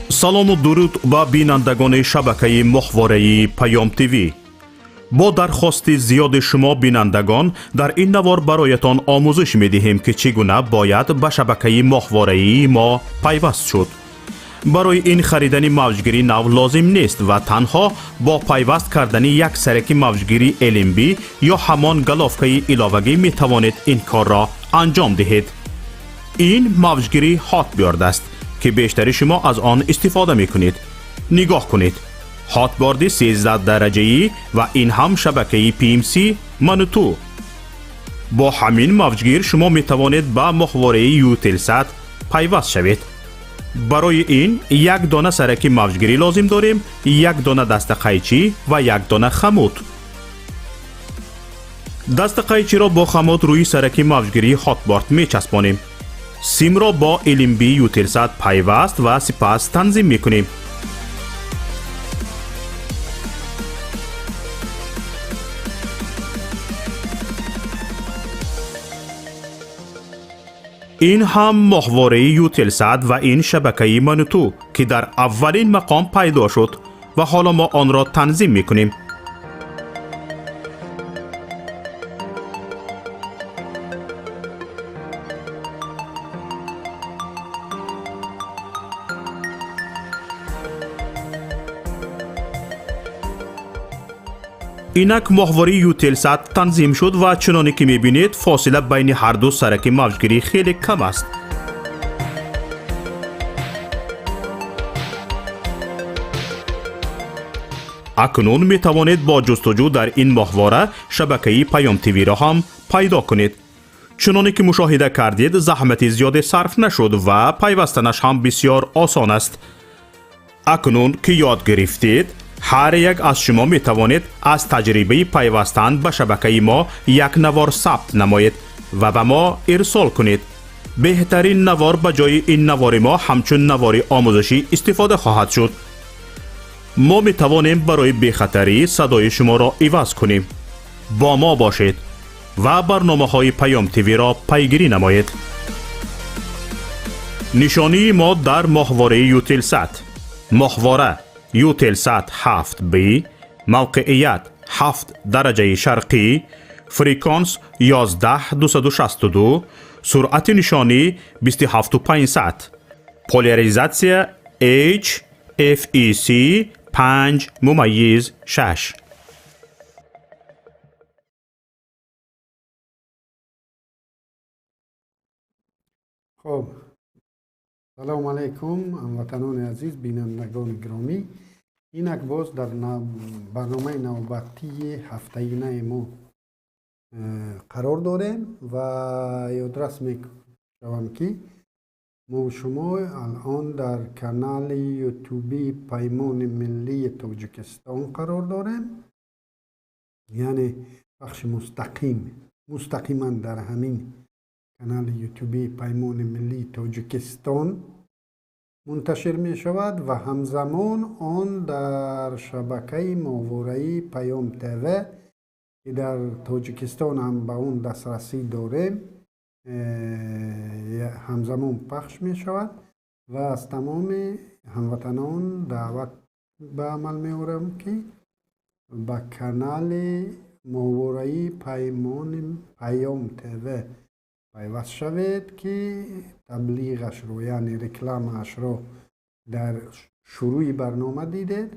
Салому дуруд ба бинандагони шабакаи моҳвораи Паём ТВ. Бо дархости зиёди шумо бинандагон дар ин навор бароятон омӯзиш медиҳем, ки чӣ гуна бояд ба шабакаи моҳвораии мо пайваст шуд. Барои ин харидани мавҷгири нав лозим нест ва танҳо бо пайваст кардани як сараки мавҷгири LNB ё ҳамон головкаи иловагӣ метавонед ин корро анҷом диҳед. Ин мавҷгири Hotbird аст, ки бештари шумо аз он истифода мекунед. Нигоҳ кунед. Hotbird 13 дараҷаӣ ва ин ҳам шабакаи PMC Мануту. Бо ҳамин мавҷгир шумо метавонед ба моҳвораи Eutelsat пайваст шавед. Барои ин як дона сараки мавҷгирӣ лозим дорем, як дона дастақайчӣ ва як дона хамут. Дастақайчиро бо хамут рӯи сараки мавҷгирии Hotbird мечаспонем. Симро бо LNB Eutelsat пайваст ва сипас танзим мекунем. Ин ҳам моҳвораи Eutelsat ва ин шабакаи Мануту, ки дар аввалин мақом пайдо шуд ва ҳоло мо онро танзим мекунем. Инак моҳвораи Eutelsat танзим шуд ва чуноне ки мебинед, фосила байни ҳарду сараки мавҷгирӣ хеле кам аст. Акнун метавонед бо ҷустуҷӯ дар ин моҳвора шабакаи Паём ТВ-ро ҳам пайдо кунед. Чуноне ки мушоҳида кардед, заҳмати зиёде сарф нашуд ва пайвастанаш ҳам бисёр осон аст. Акнун ки ёд гирифтед, ҳар як аз шумо метавонед аз таҷрибаи пайвастан ба шабакаи мо як навор сабт намоед ва ба мо ирсол кунед. Беҳтарин навор ба ҷои ин навори мо ҳамчун навори омӯзишӣ истифода хоҳад шуд. Мо метавонем барои бехатарӣ садои шуморо иваз кунем. Бо мо бошед ва барномаҳои Паём ТВ-ро пайгирӣ намоед. Нишонии мо дар моҳвораи Eutelsat: моҳвора Eutelsat 7B, мавқеият 7 дараҷаи шарқӣ, фреквенс 11262, суръати нишонӣ 27500, поляризатсия H FEC 5.6. Хуб, салому алайкум, ҳамватанони азиз, бинандагони гиромӣ. Инак боз дар барномаи навбатии ҳафтаинаи мо қарор дорем ва ёдрас мешавам, ки мо шумо алон дар канали ютубии Паймони миллии Тоҷикистон қарор дорем, яъне пахши мустақим, мустақиман дар ҳамин канали ютубии Паймони миллии Тоҷикистон мунташир мешавад ва ҳамзамон он дар шабакаи моҳвораи Паём ТВ, ки дар Тоҷикистон ҳам ба он дастрасӣ дорем, ҳамзамон пахш мешавад ва аз тамоми ҳамватанон даъват ба амал меорам, ки ба канали моҳвораи Паймони Паём ТВ пайваст шавед, ки таблиғашро, яъне рекламаашро дар шурӯи барнома дидед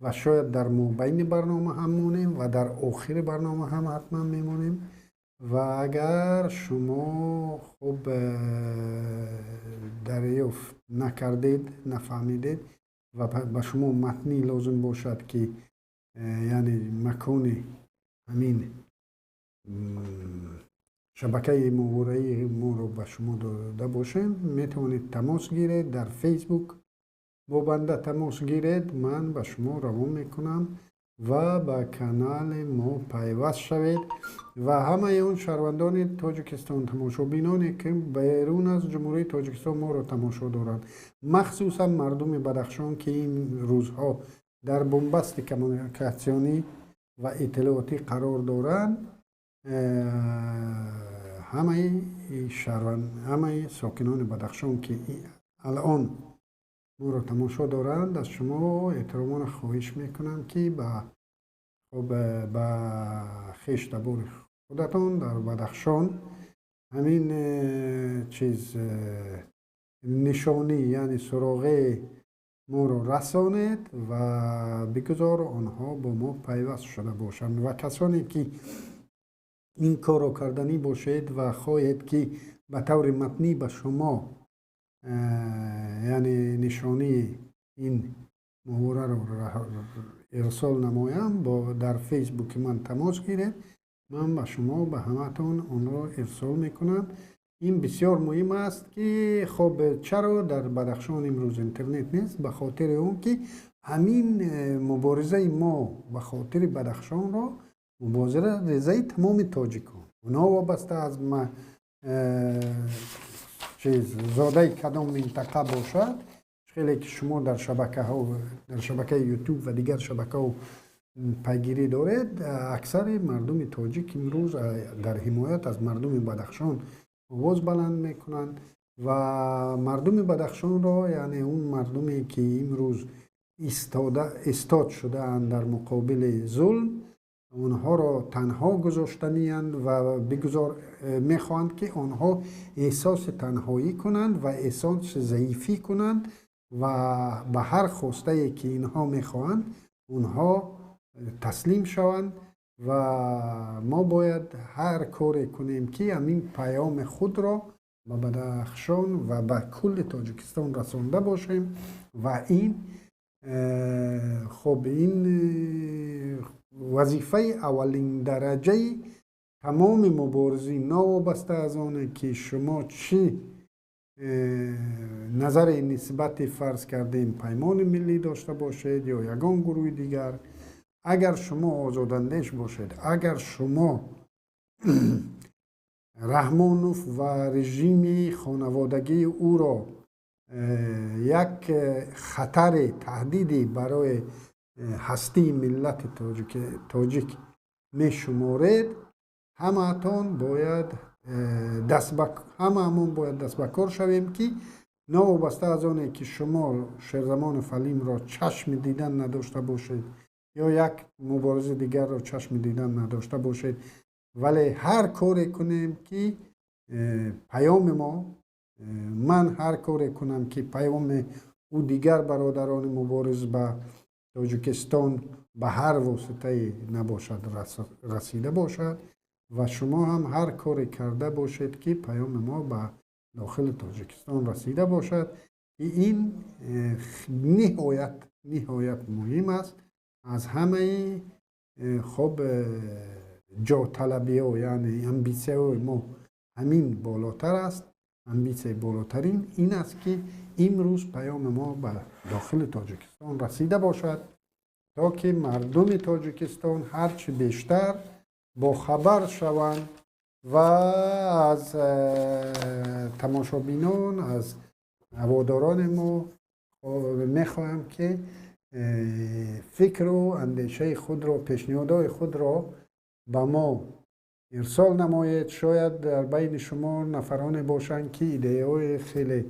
ва шояд дар мобайни барнома ҳам монем ва дар охири барнома ҳам ҳатман мемонем. Ва агар шумо хуб дарёфт накардед, нафаҳмидед ва ба шумо матнӣ лозим бошад, ки яъне макони ҳамин шабакаи моҳвораи моро ба шумо дода бошем, метавонед тамос гиред, дар Фейсбук бо банда тамос гиред, ман ба шумо равон мекунам ва ба канали мо пайваст шавед. Ва ҳамаи он шаҳрвандони Тоҷикистон, тамошобиноне, ки берун аз Ҷумҳурии Тоҷикистон моро тамошо доранд, махсусан мардуми Бадахшон, ки ин рӯзҳо дар бунбасти коммуникатсионӣ ва иттилоотӣ қарор доранд, ҳамаи шаҳрванд, ҳамаи сокинони Бадахшон, ки алон моро тамошо доранд, аз шумо эҳтиромона хоҳиш мекунам, ки хоб ба хештабори худатон дар Бадахшон ҳамин чиз нишонӣ, яъне суроғаи моро расонед ва бигузор онҳо бо мо пайваст шуда бошанд. Ва касоне ки ин корро карданӣ бошед ва хоҳед, ки ба таври матнӣ ба шумо яъне нишонии ин моҳвораро ирсол намоям, дар Фейсбуки ман тамос гиред, ман ба шумо, ба ҳаматон онро ирсол мекунам. Ин бисёр муҳим аст, ки хоб чаро дар Бадахшон имрӯз интернет нест? Ба хотири он ки ҳамин муборизаи мо ба хотири Бадахшонро муборизаи тамоми тоҷикон, новобаста аз чиз зодаи кадом минтақа бошад. Хеле ки шумо дар шабакаҳо, дар шабакаи Ютуб ва дигар шабакаҳо пайгирӣ доред, аксари мардуми тоҷик имрӯз дар ҳимоят аз мардуми Бадахшон овоз баланд мекунанд ва мардуми Бадахшонро, яъне он мардуме ки имрӯз истод шудаанд дар муқобили зулм, онҳоро танҳо гузоштаниянд ва бигузор мехоҳанд, ки онҳо эҳсоси танҳоӣ кунанд ва эҳсоси заифӣ кунанд ва ба ҳар хостае ки инҳо мехоҳанд, онҳо таслим шаванд. Ва мо бояд ҳар коре кунем, ки ҳамин паёми худро ба Бадахшон ва ба кулли Тоҷикистон расонда бошем. Ва ин хоб ин вазифаи аввалиндараҷаи тамоми муборизӣ, новобаста аз оне ки шумо чӣ назаре нисбати, фарз кардем, Паймони миллӣ дошта бошед ё ягон гурӯҳи дигар. Агар шумо озодандеш бошед, агар шумо Раҳмонов ва режими хонаводагии ӯро як хатари таҳдиде барои ҳастии миллати тоҷик мешуморед, ҳамаатон бояд ҳамаамон бояд даст ба кор шавем, ки новобаста аз оне ки шумо Шерзамону Фалимро чашми дидан надошта бошед ё як муборизи дигарро чашми дидан надошта бошед, вале ҳар коре кунем, ки паёми мо, ман ҳар коре кунам, ки паёми ӯ, дигар бародарони мубориз ба Тоҷикистон ба ҳар воситае набошад расида бошад ва шумо ҳам ҳар коре карда бошед, ки паёми мо ба дохили Тоҷикистон расида бошад, ки ин ниҳоят ниҳоят муҳим аст. Аз ҳамаи хоб ҷоҳталабиҳо, яъне амбитсияҳои мо ҳамин болотар аст. Амбитсияи болотарин ин аст, ки имрӯз паёми мо ба дохили Тоҷикистон расида бошад, то ки мардуми Тоҷикистон ҳарчи бештар бохабар шаванд. Ва аз тамошобинон, аз ҳаводорони мо мехоҳам, ки фикру андешаи худро, пешниҳодҳои худро ба мо ирсол намоед. Шояд дар байни шумо нафароне бошанд, ки идеяҳои хеле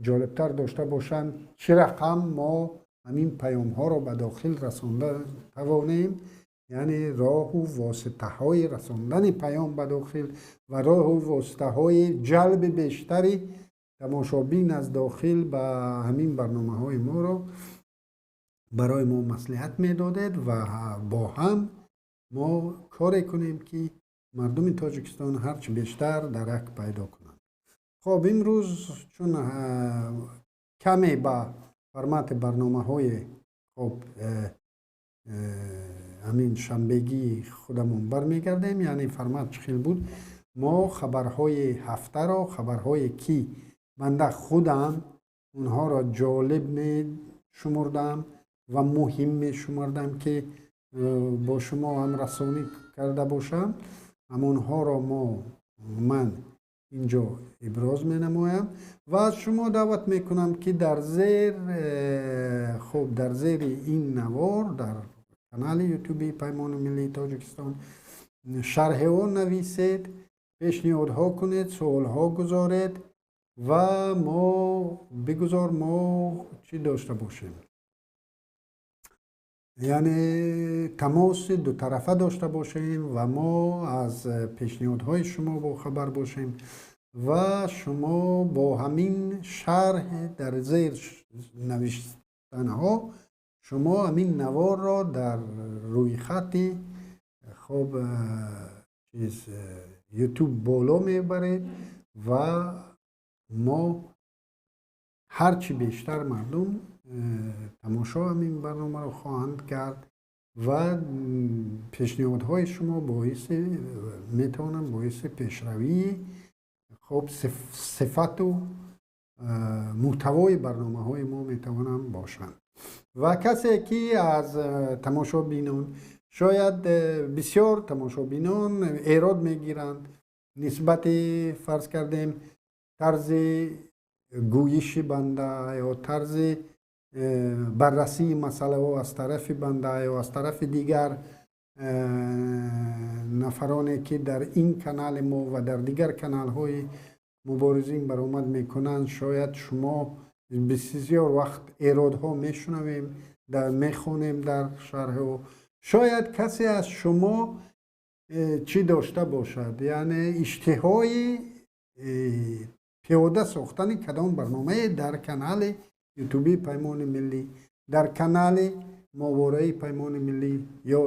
ҷолибтар дошта бошанд, чӣ рақам мо ҳамин паёмҳоро ба дохил расонда тавонем, яъне роҳу воситаҳои расондани паём ба дохил ва роҳу воситаҳои ҷалби бештари тамошобин аз дохил ба ҳамин барномаҳои моро барои мо маслиҳат медодед ва бо ҳам мо коре кунем, ки мардуми Тоҷикистон ҳарчи бештар дарак пайдо кунанд. Хоб, имрӯз чун каме ба формати барномаҳои хоб ҳамин шанбегии худамон бармегардем, яъне формат чӣ хел буд? Мо хабарҳои ҳафтаро, хабарҳое ки банда худам онҳоро ҷолиб мешумурдам ва муҳим мешумурдам, ки бо шумо ҳамрасонӣ карда бошам, ҳамонҳоро ман инҷо иброз менамоям ва аз шумо даъват мекунам, ки дар зер хуб дар зери ин навор дар канали Ютуби Паймони миллии Тоҷикистон шарҳҳо нависед, пешниҳодҳо кунед, суолҳо гузоред. Ва мо бигузор мо чӣ дошта бошем, яъне тамоси дутарафа дошта бошем ва мо аз пешниҳодҳои шумо бохабар бошем ва шумо бо ҳамин шарҳ дар зер навиштанҳо шумо ҳамин наворро дар рӯйхати хоб чиз Ютуб боло мебаред ва мо ҳарчи бештар мардум тамошо ҳамин барномаро хоҳанд кард ва пешниҳодҳои шумо боиси метавонанд боиси пешравии хоб сифату мӯҳтавои барномаҳои мо метавонанд бошанд. Ва касе ки аз тамошобинон, шояд бисёр тамошобинон эрод мегиранд нисбати, фарз кардем, тарзи гӯйиши банда ё тарзи баррасии масъалаҳо аз тарафи банда ё аз тарафи дигар нафароне, ки дар ин канали мо ва дар дигар каналҳои муборизин баромад мекунанд. Шояд шумо бисёр вақт эродҳо мешунавем, мехонем дар шарҳҳо. Шояд касе аз шумо чӣ дошта бошад, яъне иштиҳои пиёда сохтани кадом барномае дар канали Ютуби Паймони Миллӣ, дар канали моҳвораи Паймони Миллӣ ё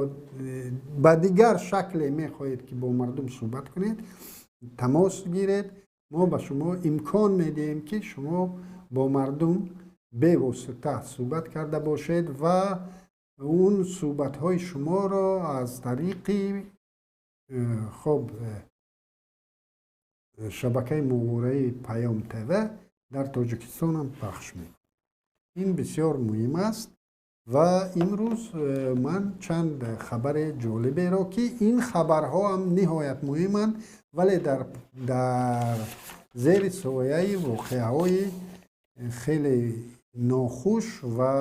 ба дигар шакле мехоҳед, ки бо мардум суҳбат кунед, тамос гиред. Мо ба шумо имкон медиҳем, ки шумо бо мардум бевосита суҳбат карда бошед ва он суҳбатҳои шуморо аз тариқи хоб шабакаи моҳвораи Паём ТВ дар Тоҷикистон ҳам пахш мекунем. Ин бисёр муҳим аст. Ва имрӯз ман чанд хабари ҷолиберо, ки ин хабарҳо ҳам ниҳоят муҳиманд, вале дар зери сояи воқеаҳои хеле нохуш ва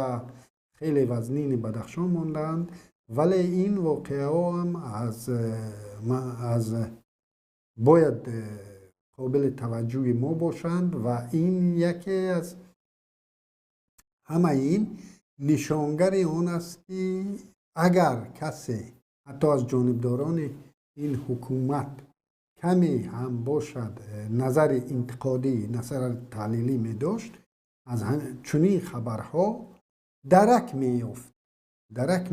хеле вазнини Бадахшон мондаанд, вале ин воқеаҳо ҳам аз бояд қобили таваҷҷӯҳи мо бошанд. Ва ин яке аз ҳамаи ин нишонгари он аст, ки агар касе ҳатто аз ҷонибдорони ин ҳукумат каме ҳам бошад назари интиқодӣ, назари таҳлилӣ медошт, аз чунин хабарҳо дарак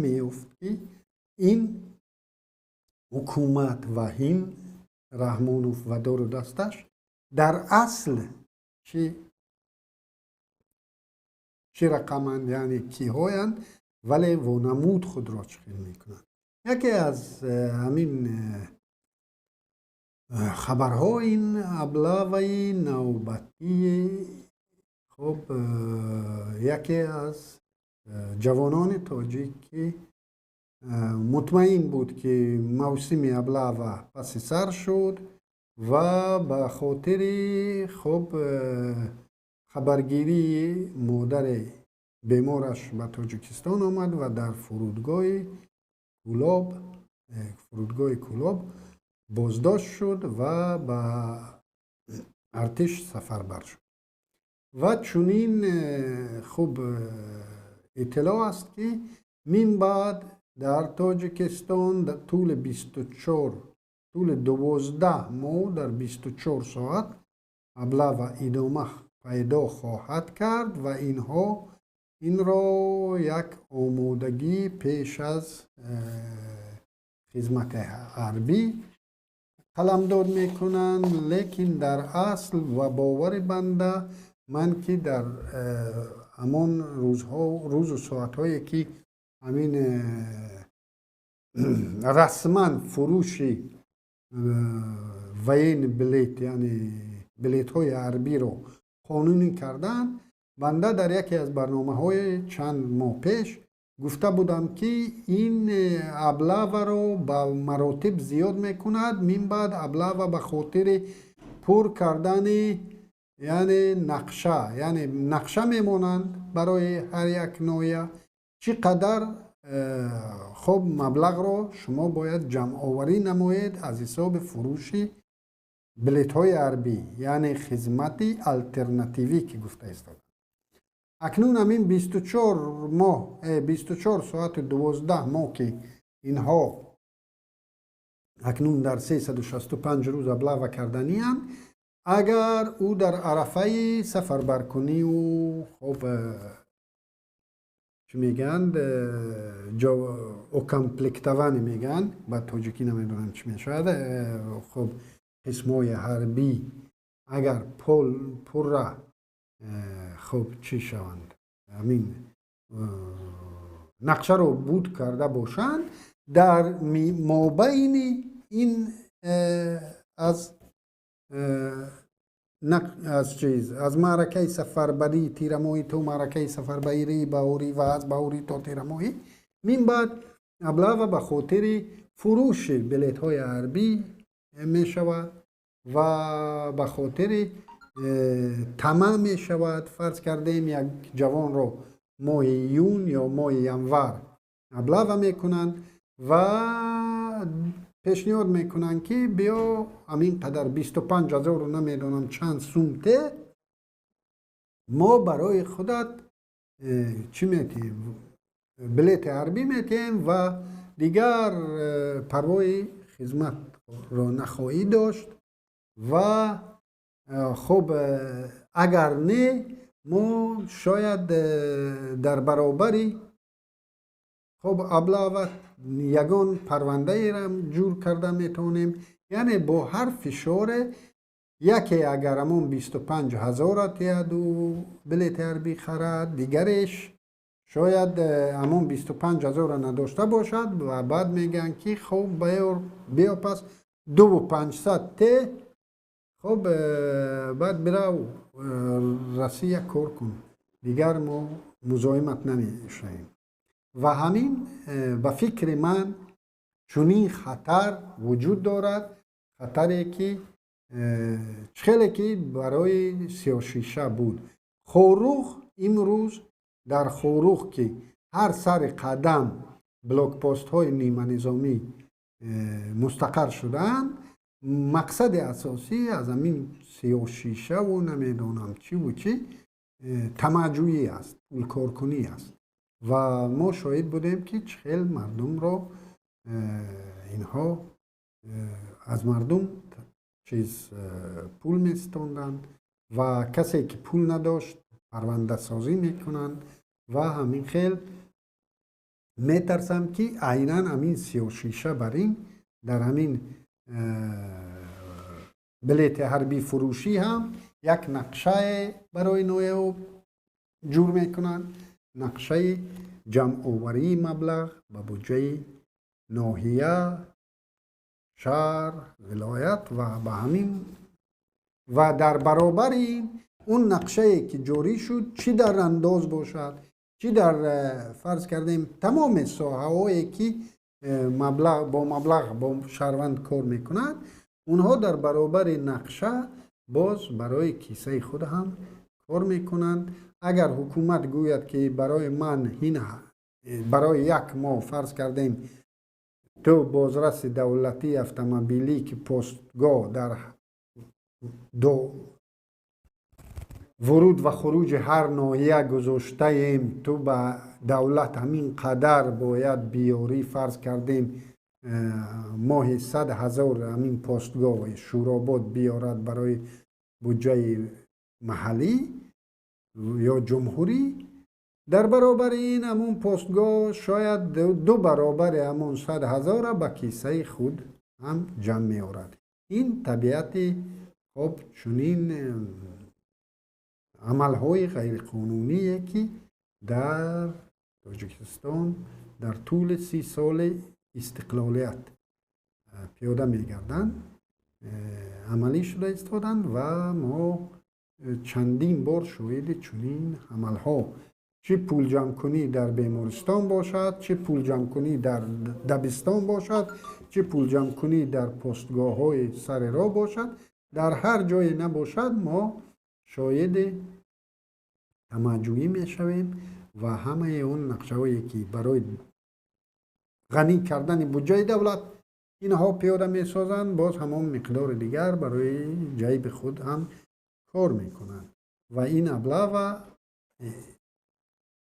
меёфт, ки ин ҳукумат ва ин Раҳмонов ва дору дасташ дар асл чӣ рақаманд, яъне киҳоянд, вале вонамуд худро чӣ хел мекунанд. Яке аз ҳамин хабарҳо ин облаваи навбатии хоб яке аз ҷавонони тоҷик, ки мутмаин буд, ки мавсими облава паси сар шуд ва ба хотири хоб хабаргирии модари бемораш ба Тоҷикистон омад ва дар фурудгоҳи Кӯлоб боздошт шуд ва ба артиш сафарбар шуд. Ва чунин хуб иттилоъ аст, ки мин баъд дар Тоҷикистон тӯли 24, тӯли 12 моҳ дар 24 соат облава идома пайдо хоҳад кард ва инҳо инро як омодагӣ пеш аз хизмати ҳарбӣ қаламдод мекунанд. Лекин дар асл ва бовари банда ман, ки дар ҳамон рӯзҳо, рӯзу соатҳое, ки ҳамин расман фурӯши военный билет, яъне билетҳои ҳарбиро қонунӣ карданд, банда дар яке аз барномаҳои чанд моҳ пеш гуфта будам, ки ин облаваро ба маротиб зиёд мекунад. Мин баъд облава ба хотири пур кардани, яъне нақша, яъне нақша мемонанд барои ҳар як ноҳия, чӣ қадар хоб маблағро шумо бояд ҷамъоварӣ намоед аз ҳисоби фурӯши Билетҳои ҳарбӣ, яъне хизмати алтернативӣ, ки гуфта истоданд. Акнун ҳамин 24 моҳ, 24 соату 12 моҳ, ки инҳо акнун дар 365 рӯз облава карданианд, агар ӯ дар арафаи сафарбаркунию, хоб, чӣ мегӯянд, укомплектование мегӯянд, ба тоҷикӣ намедонам чӣ мешавад, хоб, қисмҳои ҳарбӣ агар пурра, хоб, чӣ шаванд, ҳамин нақшаро буд карда бошанд, дар мобайни ин аз чиз, аз маъракаи сафарбарии тирамоҳӣ то маъракаи сафарбарии баҳорӣ ва аз баҳорӣ то тирамоҳӣ, мин баъд облава ба хотири фурӯши билетҳои ҳарбӣ мешавад ва ба хотири тама мешавад. Фарз кардем, як ҷавонро моҳи июн ё моҳи январ облава мекунанд ва пешниҳод мекунанд, ки биё, ҳамин қадар, 25 ҳазору намедонам чанд сум те, мо барои худат чӣ метиҳем, билети ҳарбӣ метиҳем ва дигар парвои хизматро нахоҳӣ дошт. Ва хуб, агар не, мо шояд дар баробари, хуб, облава ягон парвандаеро ҷур карда метавонем. Яъне бо ҳар фишоре яке агар ҳамон 25 ҳазора тиҳаду билети ҳарбӣ харад, дигареш шояд ҳамон 25 ҳазора надошта бошад ва баъд мегӯянд, ки хуб, биё, пас 2500 те, хуб, баъд бирав Россия кор кун, дигар мо музоҳимат намешавем. Ва ҳамин, ба фикри ман, чунин хатар вуҷуд дорад, хатаре ки хеле ки барои сиёҳшиша буд. Хоруғ, имрӯз дар Хоруғ, ки ҳар сари қадам блокпостҳои ниманизомӣ мустақар шудаанд, мақсади асосӣ аз ҳамин сиёҳшишаву намедонам чиву чӣ тамаъҷӯӣ аст, пулкоркунӣ аст. Ва мо шоҳид будем, ки чӣ хел мардумро инҳо аз мардум чиз пул меситонданд ва касе ки пул надошт, парвандасозӣ мекунанд. Ва ҳамин хел метарсам, ки айнан ҳамин сиёҳшиша бар ин дар ҳамин билети ҳарбӣ фурӯшӣ ҳам як нақшае барои ноҳияҳо ҷур мекунанд, нақшаи ҷамъоварии маблағ ба буҷаи ноҳия, шаҳр, вилоят. Ва ба ҳамин ва дар баробари ин он нақшае ки ҷорӣ шуд, чӣ дар андоз бошад, чӣ дар, фарз кардем, тамоми соҳаҳое ки маблағ бо маблағ бо шаҳрванд кор мекунад, онҳо дар баробари нақша боз барои кисаи худ ҳам кор мекунанд. Агар ҳукумат гӯяд, ки барои ман ин барои як моҳ, фарз кардем, ту бозраси давлатии автомобилӣ, ки постгоҳ дар вуруд ва хуруҷи ҳар ноҳия гузоштаем, ту ба давлат ҳамин қадар бояд биёрӣ, фарз кардем, моҳи 100 000 ҳамин постгоҳи Шӯробод биёрад барои буҷаи маҳаллӣ ё ҷумҳурӣ, дар баробари ин ҳамун постгоҳ шояд ду баробари ҳамун 100 000-а ба кисаи худ ҳам ҷамъ меорад. Ин табиати, хоб, чунин амалҳои ғайриқонуние, ки дар Тоҷикистон дар тӯли 30 соли истиқлолият пиёда мегарданд, амалӣ шуда истоданд. Ва мо чандин бор шоҳиди чунин амалҳо, чӣ пулҷамъкунӣ дар бемористон бошад, чӣ пулҷамъкунӣ дар дабистон бошад, чӣ пулҷамъкунӣ дар постгоҳҳои сари роҳ бошад, дар ҳар ҷое набошад, мо шоҳиди тамаъҷӯӣ мешавем. Ва ҳамаи он нақшаҳое, ки барои ғанӣ кардани буҷаи давлат инҳо пиёда месозанд, боз ҳамон миқдори дигар барои ҷайби худ ҳам кор мекунанд. Ва ин облава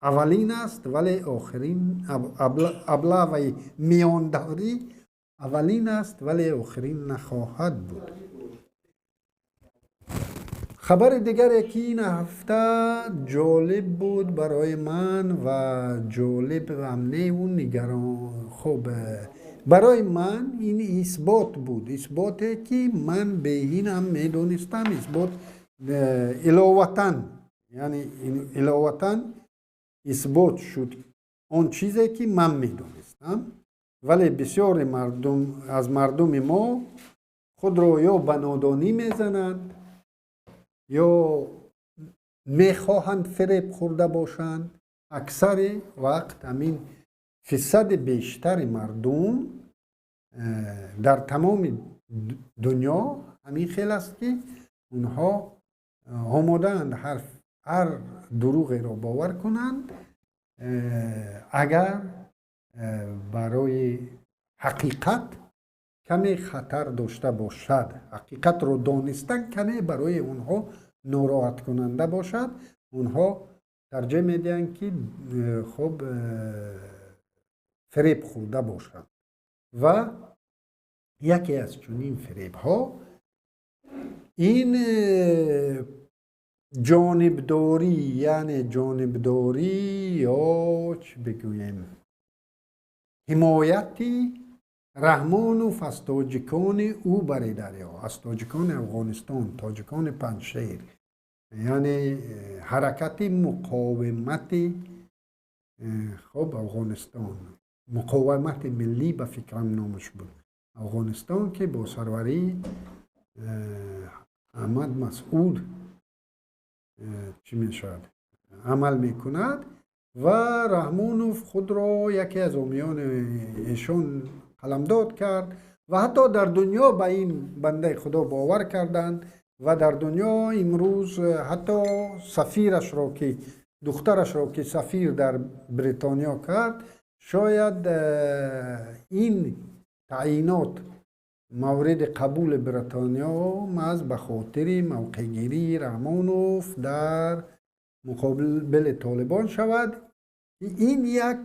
аввалин аст, вале охирин облаваи миёндаврӣ аввалин аст, вале охирин нахоҳад буд. Хабари дигаре, ки ин ҳафта ҷолиб буд барои ман ва ҷолиб ҳам неву нигарон, хуб, барои ман ин исбот буд, исботе, ки ман беҳин ҳам медонистам, исбот иловатан, яъне иловатан исбот шуд он чизе, ки ман медонистам, вале бисёри мардум аз мардуми мо худро ё ба нодонӣ мезананд, ё мехоҳанд фиреб хӯрда бошанд. Аксари вақт ҳамин фисади бештари мардум дар тамоми дунё ҳамин хел аст, ки онҳо омодаанд ҳар дурӯғеро бовар кунанд, агар барои ҳақиқат каме хатар дошта бошад, ҳақиқатро донистан каме барои онҳо нороҳаткунанда бошад, онҳо тарҷеҳ медиҳанд, ки хуб, фиреб хӯрда бошанд. Ва яке аз чунин фиребҳо ин ҷонибдорӣ, яъне ҷонибдорӣ ё чӣ бигӯем, ҳимояти Раҳмонов аз тоҷикони ӯ бари дарё, аз тоҷикони Афғонистон, тоҷикони Панҷшер, яъне ҳаракати муқовимати, хуб, Афғонистон, Муқовимати миллӣ ба фикрам номаш буд, Афғонистон, ки бо сарварии Аҳмад Масъуд чӣ мешавад, амал мекунад. Ва Раҳмонов худро яке аз ҳомиёни эшон қаламдод кард ва ҳатто дар дунё ба ин бандаи худо бовар карданд. Ва дар дунё имрӯз ҳатто сафирашро, ки духтарашро, ки сафир дар Бритониё кард, шояд ин таъйинот мавриди қабули Бритониё маҳз ба хотири мавқеъгирии Раҳмонов дар муқобили Толибон шавад. Ин як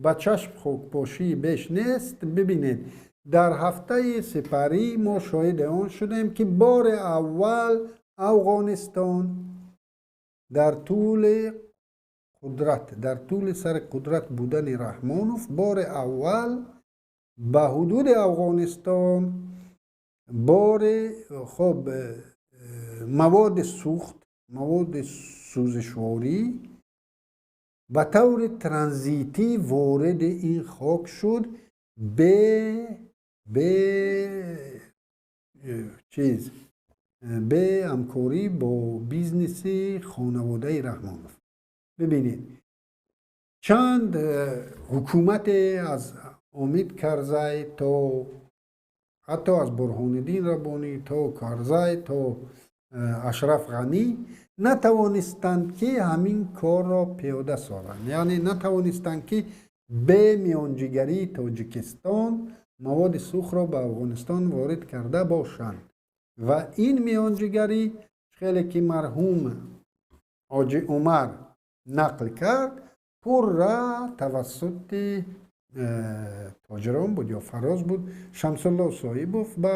ба чашм хокпошии беш нест. Бибинед, дар ҳафтаи сипарӣ мо шоҳиди он шудем, ки бори аввал Афғонистон дар тӯли қудрат, дар тӯли сари қудрат будани Раҳмонов, бори аввал ба ҳудуди Афғонистон бори, хуб, маводи сӯхт, маводи сӯзишворӣ ба таври транзитӣ вориди ин хок шуд, бе чиз, бе ҳамкорӣ бо бизнеси хонаводаи Раҳмонов. Бибинед, чанд ҳукумате аз Ҳомид Карзай то ҳатто аз Бурҳониддин Раббонӣ то Карзай то Ашраф Ғанӣ натавонистанд, ки ҳамин корро пиёда созанд, яъне натавонистанд, ки бе миёнҷигарии Тоҷикистон маводи сӯхтро ба Афғонистон ворид карда бошанд. Ва ин миёнҷигарӣ, хеле ки марҳум Ҳоҷи Умар нақл кард, пурра тавассути тоҷирон буд ё Фароз буд, Шамсулло Соҳибов ба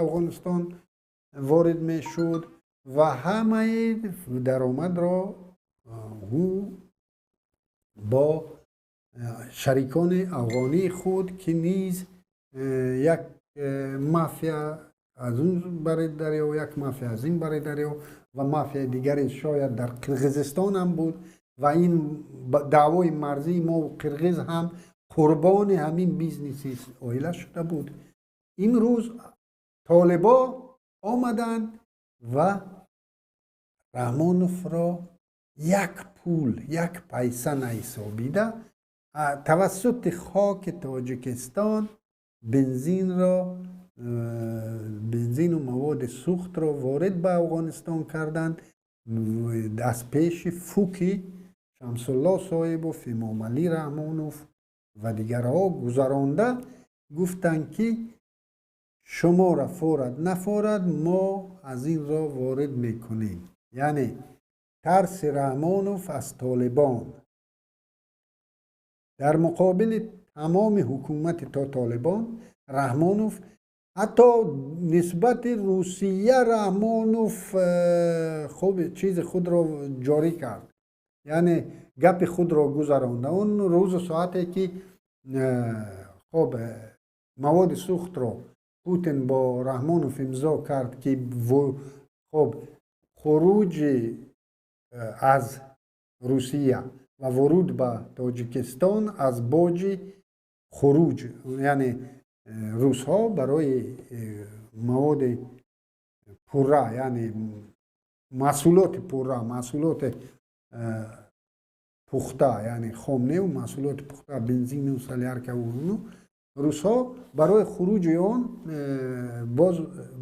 Афғонистон ворид мешуд ва ҳамаи даромадро ӯ бо шарикони афғонии худ, ки низ як мафия аз он бари дарё, як мафия аз ин бари дарё ва мафияи дигаре шояд дар Қирғизистон ҳам буд, ва ин даъвои марзии мо қирғиз ҳам қурбони ҳамин бизнеси оила шуда буд. Имрӯз толибо омаданд ва Раҳмоновро як пул, як пайса наҳисобида, тавассути хоки Тоҷикистон бензинро, бензину маводи сӯхтро ворид ба Афғонистон карданд аз пеши фуки Шамсулло Соҳибов, Эмомалӣ Раҳмонов ва дигарҳо гузаронда. гуфтанд, ки шуморо форад нафорад, мо аз ин роҳ ворид мекунем. Яъне тарси Раҳмонов аз Толибон дар муқобили тамоми ҳукумати то Толибон, Раҳмонов ҳатто нисбати Русия Раҳмонов хуб чизи худро ҷорӣ кард, яъне гапи худро гузаронда. Он рӯзу соате ки хоб маводи сӯхтро Путин бо Раҳмонов имзо кард, ки хоб хуруҷи аз Русия ва воруд ба Тоҷикистон аз боҷи хуруҷ, яъне русҳо барои маводи пурра, яъне маҳсулоти пурра, маҳсулоти пухта, яъне хом неу маҳсулоти пухта, бензину соляркаву, русҳо барои хуруҷи он боз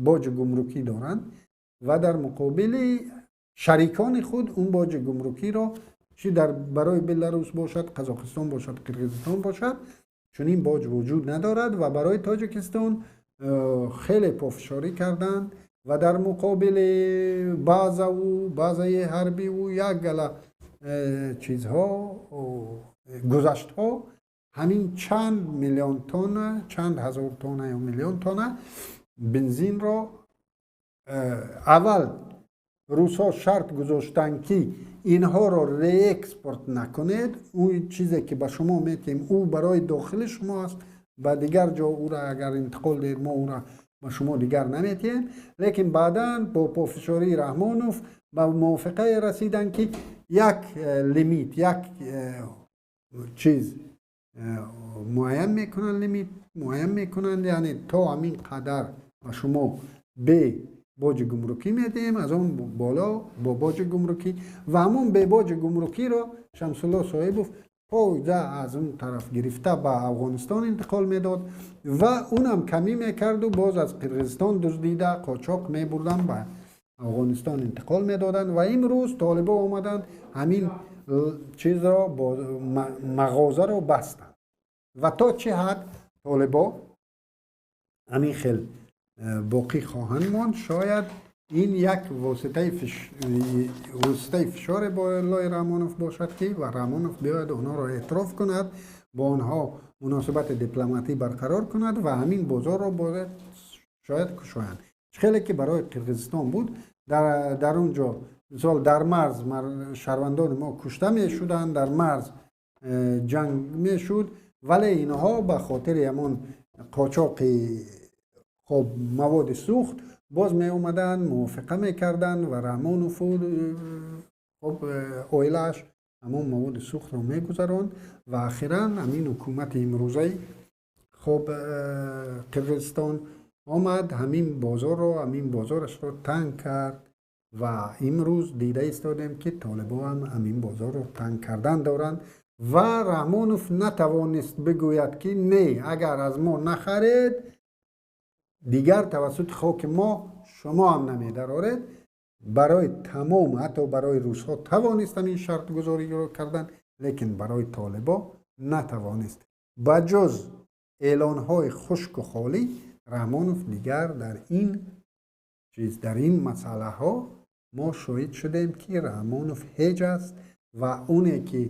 боҷи гумрукӣ доранд ва дар муқобили шарикони худ он боҷи гумрукиро, чи дар барои Беларус бошад, Қазоқистон бошад, Қирғизистон бошад, чунин боҷ вуҷуд надорад ва барои Тоҷикистон хеле пофишорӣ карданд ва дар муқобили баъзаву баъзаи ҳарбиву як гала чизҳо, гузаштҳо, ҳамин чанд миллион тонна, чанд ҳазор тонна ё миллион тонна бензинро аввал русҳо шарт гузоштанд, ки инҳоро реэкспорт накунед, ӯ чизе ки ба шумо метиҳем, ӯ барои дохили шумо аст, ба дигар ҷо ӯра агар интиқол диҳед, мо ӯра ба шумо дигар наметиҳем. Лекин баъдан бо пофишории Раҳмонов ба мувофиқае расиданд, ки як лимит, як чиз муайян мекунанд, лимит муайян мекунанд, яъне то ҳамин қадар ба шумо бе боҷи гумрукӣ медиҳем, аз он боло бо боҷи гумрукӣ. Ва ҳамон бебоҷи гумрукиро Шамсулло Соҳибов пойда аз он тараф гирифта ба Афғонистон интиқол медод ва унам камӣ мекарду боз аз Қирғизистон дуздида қочоқ мебурданд, ба Афғонистон интиқол медоданд. Ва имрӯз толибо омаданд, ҳамин чизро, мағозаро бастанд. Ва то чӣ ҳад толибо ҳамин хел боқӣ хоҳанд монд, шояд ин як воситаи фишори болои Раҳмонов бошад, ки ва Раҳмонов биёяд, онҳоро эътироф кунад, бо онҳо муносибати дипломатӣ барқарор кунад ва ҳамин бозорро бояд шояд кушоянд. Хеле ки барои Қирғизистон буд, дар он ҷо мисол дар марз шаҳрвандони мо кушта мешуданд, дар марз ҷанг мешуд, вале инҳо ба хотири ҳамон қочоқи хоб маводи сӯхт боз меомаданд, мувофиқа мекарданд ва Раҳмонову хоб оилааш ҳамон маводи сӯхтро мегузаронд. Ва ахиран ҳамин ҳукумати имрӯзаи хоб Қирғизистон омад, ҳамин бозорро, ҳамин бозорашро танг кард ва имрӯз дида истодем, ки толибо ҳам ҳамин бозорро танг кардан доранд. Ва Раҳмонов натавонист бигӯяд, ки не, агар аз мо нахаред, дигар тавассути хоки мо шумо ҳам намедароред. Барои тамом, ҳатто барои русҳо тавонист ҳамин шартгузориро кардан, лекин барои толибо натавонист. Ба ҷуз эълонҳои хушку холӣ Раҳмонов дигар дар ин чиз, дар ин масъалаҳо мо шоҳид шудем, ки Раҳмонов ҳеҷ аст ва оне ки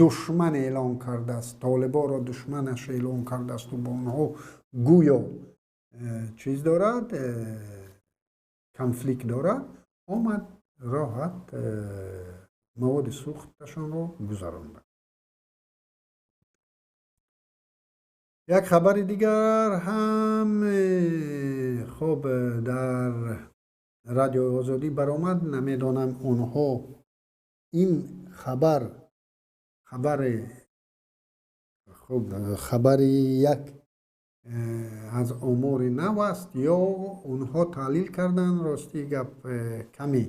душман эълон кардааст, толиборо душманаш эълон кардаасту бо онҳо гӯё чиз дорад, конфликт дорад, омад роҳат маводи сӯхташонро гузаронда. Як хабари дигар ҳам хоб дар Радиои Озодӣ баромад. Намедонам, онҳо ин хабар хабари хуб, хабари як аз омори нав аст ё онҳо таҳлил карданд. Рости гап, каме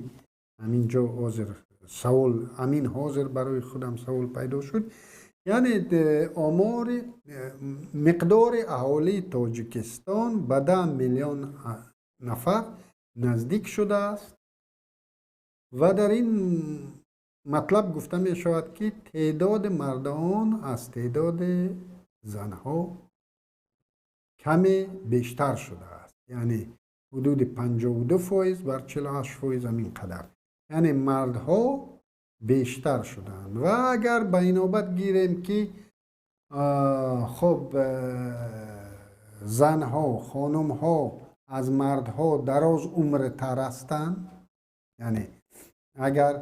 ҳамин ҷо ҳозир савол, ҳамин ҳозир барои худам савол пайдо шуд. Яъне омори миқдори аҳолии Тоҷикистон ба 10 миллион нафар наздик шудааст ва дар ин матлаб гуфта мешавад, ки теъдоди мардон аз теъдоди занҳо каме бештар шудааст, яъне ҳудуди 52% бар 48%, ҳамин қадар, яъне мардҳо бештар шуданд. Ва агар ба инобат гирем, ки хуб, занҳо, хонумҳо аз мардҳо дароз умртар ҳастанд, яъне агар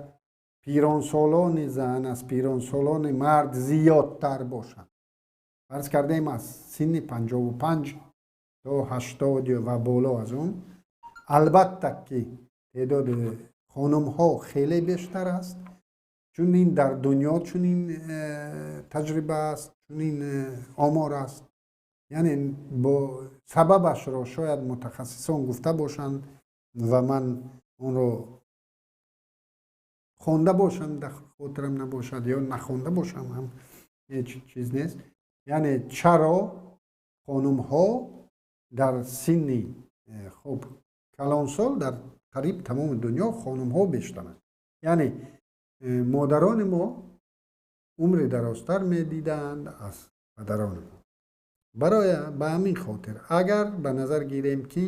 пиронсолони зан аз пиронсолони мард зиёдтар бошанд, фарз кардаем, аз синни 55 то 80 ва боло аз он, албатта ки теъдоди хонумҳо хеле бештар аст, чун ин дар дунё чунин таҷриба аст, чунин омор аст. Яъне бо сабабашро шояд мутахассисон гуфта бошанд ва ман онро хонда бошам, дар хотирам набошад ё нахонда бошам ҳам, ҳеҷ чиз нест. Яъне чаро хонумҳо дар синни хуб, калонсол дар қариб тамоми дунё хонумҳо бештаранд, яъне модарони мо умри дарозтар медиданд аз падарони мо. Барои ба ҳамин хотир, агар ба назар гирем, ки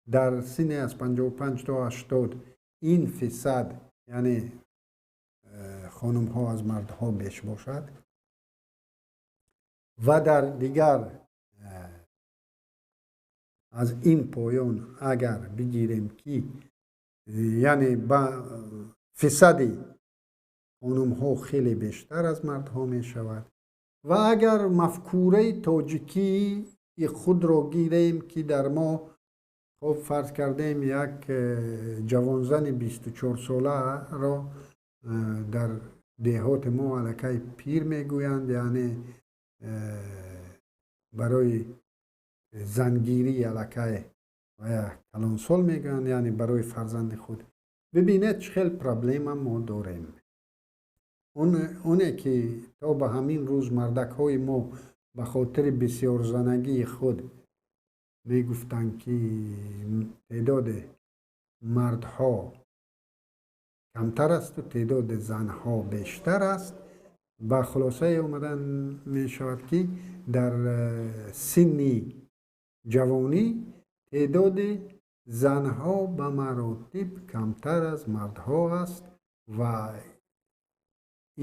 дар синни аз 55 то 80 ин фисад, яъне хонумҳо аз мардҳо беш бошад ва дар дигар аз ин поён агар бигирем, ки яъне ба фисади хонумҳо хеле бештар аз мардҳо мешавад. Ва агар мафкураи тоҷикии худро гирем, ки дар мо, хуб, фарз кардем, як ҷавонзани 24-соларо дар деҳоти мо аллакай пир мегӯянд, яъне барои зангирӣ аллакай ва калонсол мегӯянд, яъне барои фарзанди худ. Бибинед, чӣ хел проблема мо дорем. Оне ки то ба ҳамин рӯз мардакҳои мо ба хотири бисёрзанагии худ мегуфтанд, ки теъдоди мардҳо камтар асту теъдоди занҳо бештар аст, ба хулосае омадан мешавад, ки дар синни ҷавонӣ теъдоди занҳо ба маротиб камтар аз мардҳо аст. Ва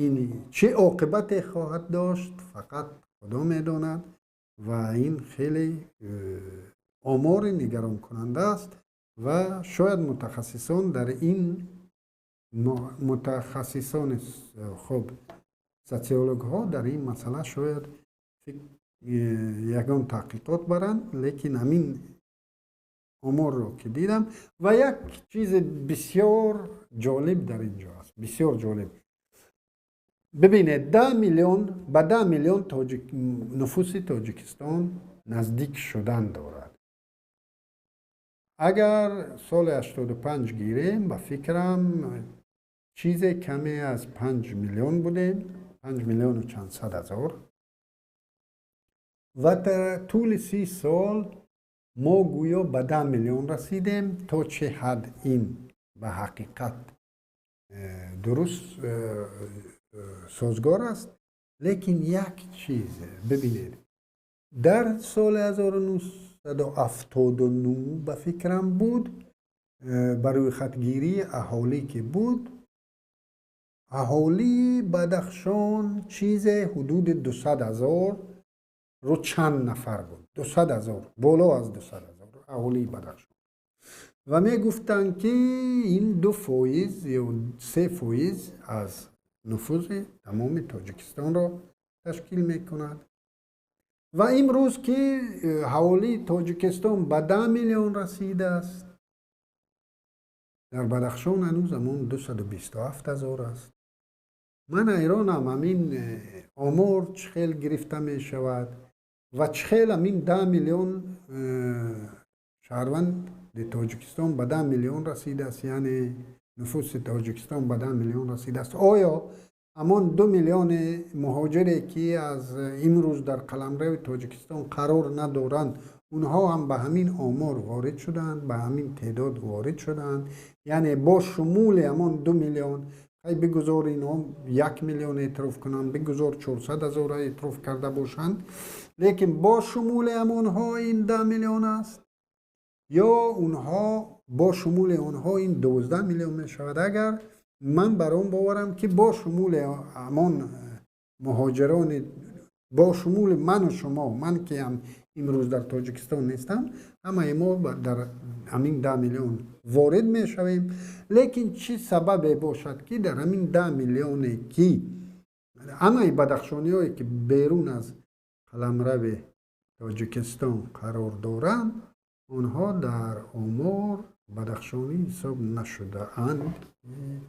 ин чӣ оқибате хоҳад дошт, фақат Худо медонад. Ва ин хеле омори нигаронкунанда аст ва шояд мутахассисон дар ин, мутахассисони хуб, социологҳо дар ин масъала шояд ягон таҳқиқот баранд. Лекин ҳамин оморро ки дидам, ва як чизи бисёр ҷолиб дар ин ҷо аст, бисёр ҷолиб. Бибинед, 10 миллион, ба 10 миллион нуфуси Тоҷикистон наздик шудан дорад. Агар соли 85 гирем, ба фикрам, чизе каме аз 5 миллион будем, 5 миллиону чанд сад ҳазор. Ва дар тӯли 30 сол мо гӯё ба 10 миллион расидем. То чӣ ҳад ин ба ҳақиқат дуруст созгор аст? Лекин як чиз бибинед: дар соли 1979, ба фикрам, буд, ба рӯйхатгирии аҳолӣ ки буд, аҳолии Бадахшон чизе ҳудуди 200 ҳазор ру чанд нафар буд, 200 ҳазор, боло аз 200 ҳазор аҳолии Бадахшон. Ва мегуфтанд, ки ин 2% ё 3% аз нуфузи тамоми Тоҷикистонро ташкил мекунад. Ва имрӯз ки аҳолии Тоҷикистон ба 10 миллион расидааст, дар Бадахшон ҳанӯз ҳамон 227 ҳазор аст. Ман ҳайронам, ҳамин омор чӣ хел гирифта мешавад ва чӣ хел ҳамин 10 миллион шаҳрванди Тоҷикистон ба 10 миллион расидааст, яъне нуфуси Тоҷикистон ба 10 миллион расидааст. Оё ҳамон 2 миллиони муҳоҷире, ки аз имрӯз дар қаламрави Тоҷикистон қарор надоранд, онҳо ҳам ба ҳамин омор ворид шуданд, ба ҳамин теъдод ворид шуданд? Яъне бо шумули ҳамон 2 миллион Хай, бигузор инҳо 1 миллион эътироф кунанд, бигузор 400 000 эътироф карда бошанд, лекин бо шумули ҳамонҳо ин 10 миллион аст ё онҳо бо шумули онҳо ин 12 миллион мешавад. Агар ман бар он боварам, ки бо шумули ҳамон муҳоҷирони, бо шумули ману шумо, ман ки ҳам имрӯз дар Тоҷикистон нестам, ҳамаи мо дар ҳамин 10 миллион ворид мешавем. Лекин чӣ сабабе бошад, ки дар ҳамин 10 миллионе, ки ҳамаи бадахшониҳое, ки берун аз қаламрави Тоҷикистон қарор доранд, онҳо дар омор бадахшонӣ ҳисоб нашудаанд?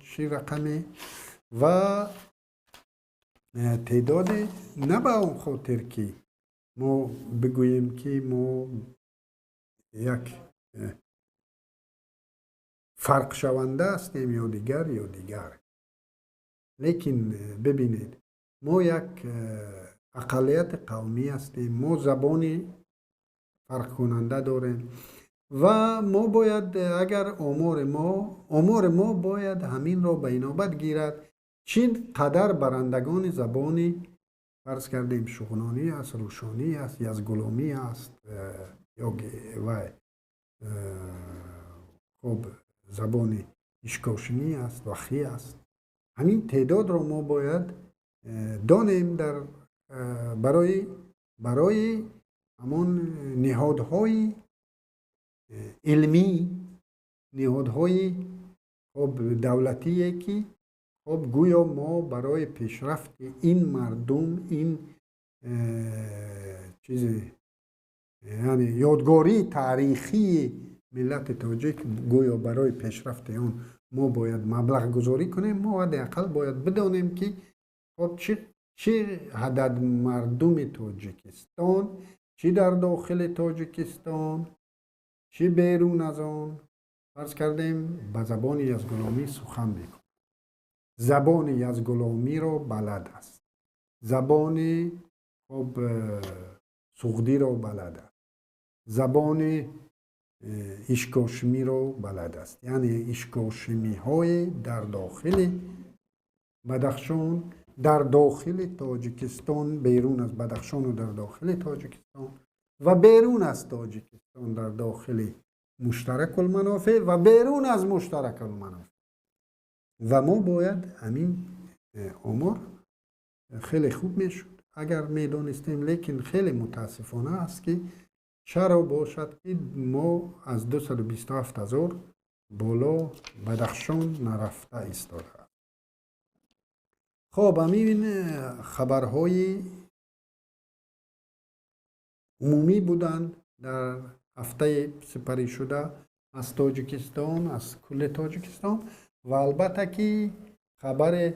Чӣ рақаме ва теъдоде на ба он хотир, ки мо бигӯем, ки мо як фарқшаванда ҳастем ё дигар, ё дигар, лекин бибинед, мо як ақаллияти қавмӣ ҳастем, мо забони фарқкунанда дорем ва мо бояд, агар омори мо бояд ҳаминро ба инобат гирад, чӣ қадар барандагони забони, фарз кардем, шуғнонӣ аст, рӯшонӣ аст, язгуломӣ аст ё вай, хуб, забони ишкошимӣ аст, вахӣ аст. Ҳамин теъдодро мо бояд донем дар барои ҳамон ниҳодҳои илмӣ, ниҳодҳои, хуб, давлатие, ки, хуб, гӯё мо барои пешрафти ин мардум, ин чизи, яъне ёдгории таърихии миллати тоҷик, гӯё барои пешрафти он мо бояд маблағгузорӣ кунем. Мо ҳадди ақал бояд бидонем, ки, хуб, чӣ ҳадад мардуми Тоҷикистон, чӣ дар дохили Тоҷикистон, чӣ берун аз он, фарз кардем, ба забони язгуломӣ сухан мекунад, забони язгуломиро балад аст, забони, хуб, суғдиро балад аст, забони ишкошимиро балад аст, яъне ишкошимиҳое дар дохили Бадахшон, дар дохили Тоҷикистон, берун аз Бадахшону дар дохили Тоҷикистон ва берун аз Тоҷикистон, дар дохили муштаракулманофеъ ва берун аз муштаракулманофеъ. Ва мо бояд ҳамин омор хеле хуб мешуд, агар медонистем. Лекин хеле мутаассифона аст, ки чаро бошад, ки мо аз 227 ҳазор боло Бадахшон нарафта истодааст. Хоб, ҳамин хабарҳои умумӣ буданд дар ҳафтаи сипаришуда аз Тоҷикистон, аз кулли Тоҷикистон. Ва албатта, ки хабари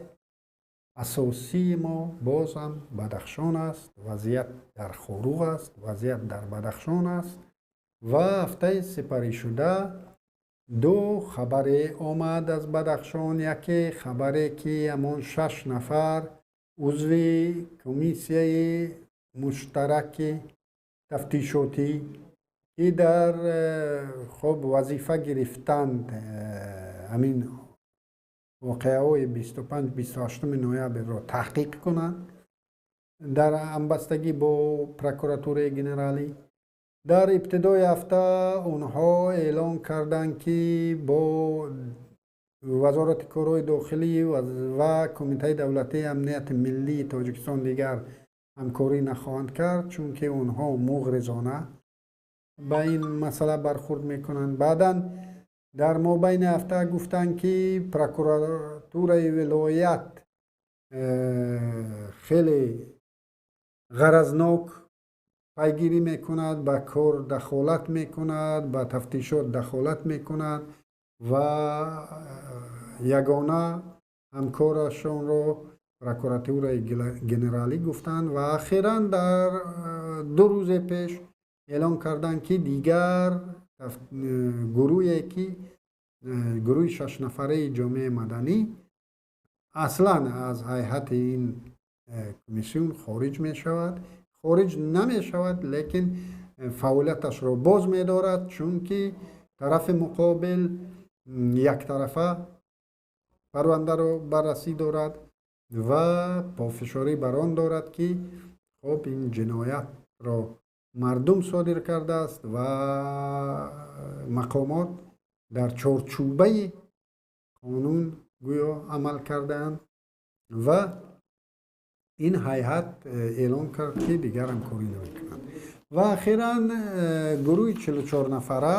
асосии мо боз ҳам Бадахшон аст, вазъият дар Хоруғ аст, вазъият дар Бадахшон аст. Ва ҳафтаи сипаришуда ду хабаре омад аз Бадахшон. Яке хабаре, ки ҳамон шаш нафар узви комиссияи муштараки тафтишотӣ, ки дар, хуб, вазифа гирифтанд ҳамин воқеаҳои 25-28 ноябрро таҳқиқ кунанд дар ҳамбастагӣ бо прокуратураи генералӣ, дар ибтидои ҳафта онҳо эълон карданд, ки бо Вазорати корҳои дохилӣ ва Кумитаи давлатии амнияти миллии Тоҷикистон дигар ҳамкорӣ нахоҳанд кард, чунки онҳо муғризона ба ин масъала бархурд мекунанд. Баъдан дар мобайни ҳафта гуфтанд, ки прокуратураи вилоят хеле ғаразнок пайгирӣ мекунад, ба кор дахолат мекунад, ба тафтишот дахолат мекунад ва ягона ҳамкорашонро прокуратураи генералӣ гуфтанд. Ва ахиран дар 2 рӯзе пеш эълон карданд, ки дигар гурӯҳе, ки гурӯҳи шашнафараи ҷомеаи маданӣ, аслан аз ҳайати ин комиссион хориҷ мешавад. Хориҷ намешавад, лекин фаъолияташро боз медорад, чунки тарафи муқобил яктарафа парвандаро баррасӣ дорад ва пофишорӣ бар он дорад, ки хоб ин ҷиноятро мардум содир кардааст ва мақомот дар чорчӯбаи қонун гӯё амал кардаанд ва ин ҳайат эълон кард, ки дигар ҳамкорӣ намекунанд. Ва ахиран гурӯҳи 44 нафара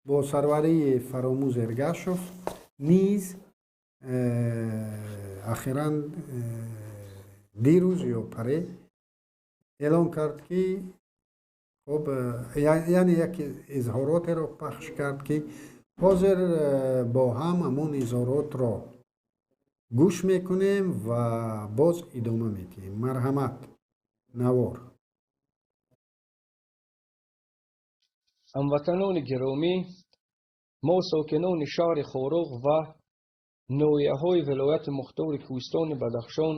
бо сарварии Фаромӯз Эргашов низ ахиран дирӯз ё паре эълон кард, ки хоб, яъне як изҳоротеро пахш кард, ки ҳозир бо ҳам ҳамон изҳоротро гӯш мекунем ва боз идома медиҳем. Марҳамат, навор. Ҳамватанони гиромӣ, мо сокинони шаҳри Хоруғ ва ноҳияҳои вилояти мухтори Кӯҳистони Бадахшон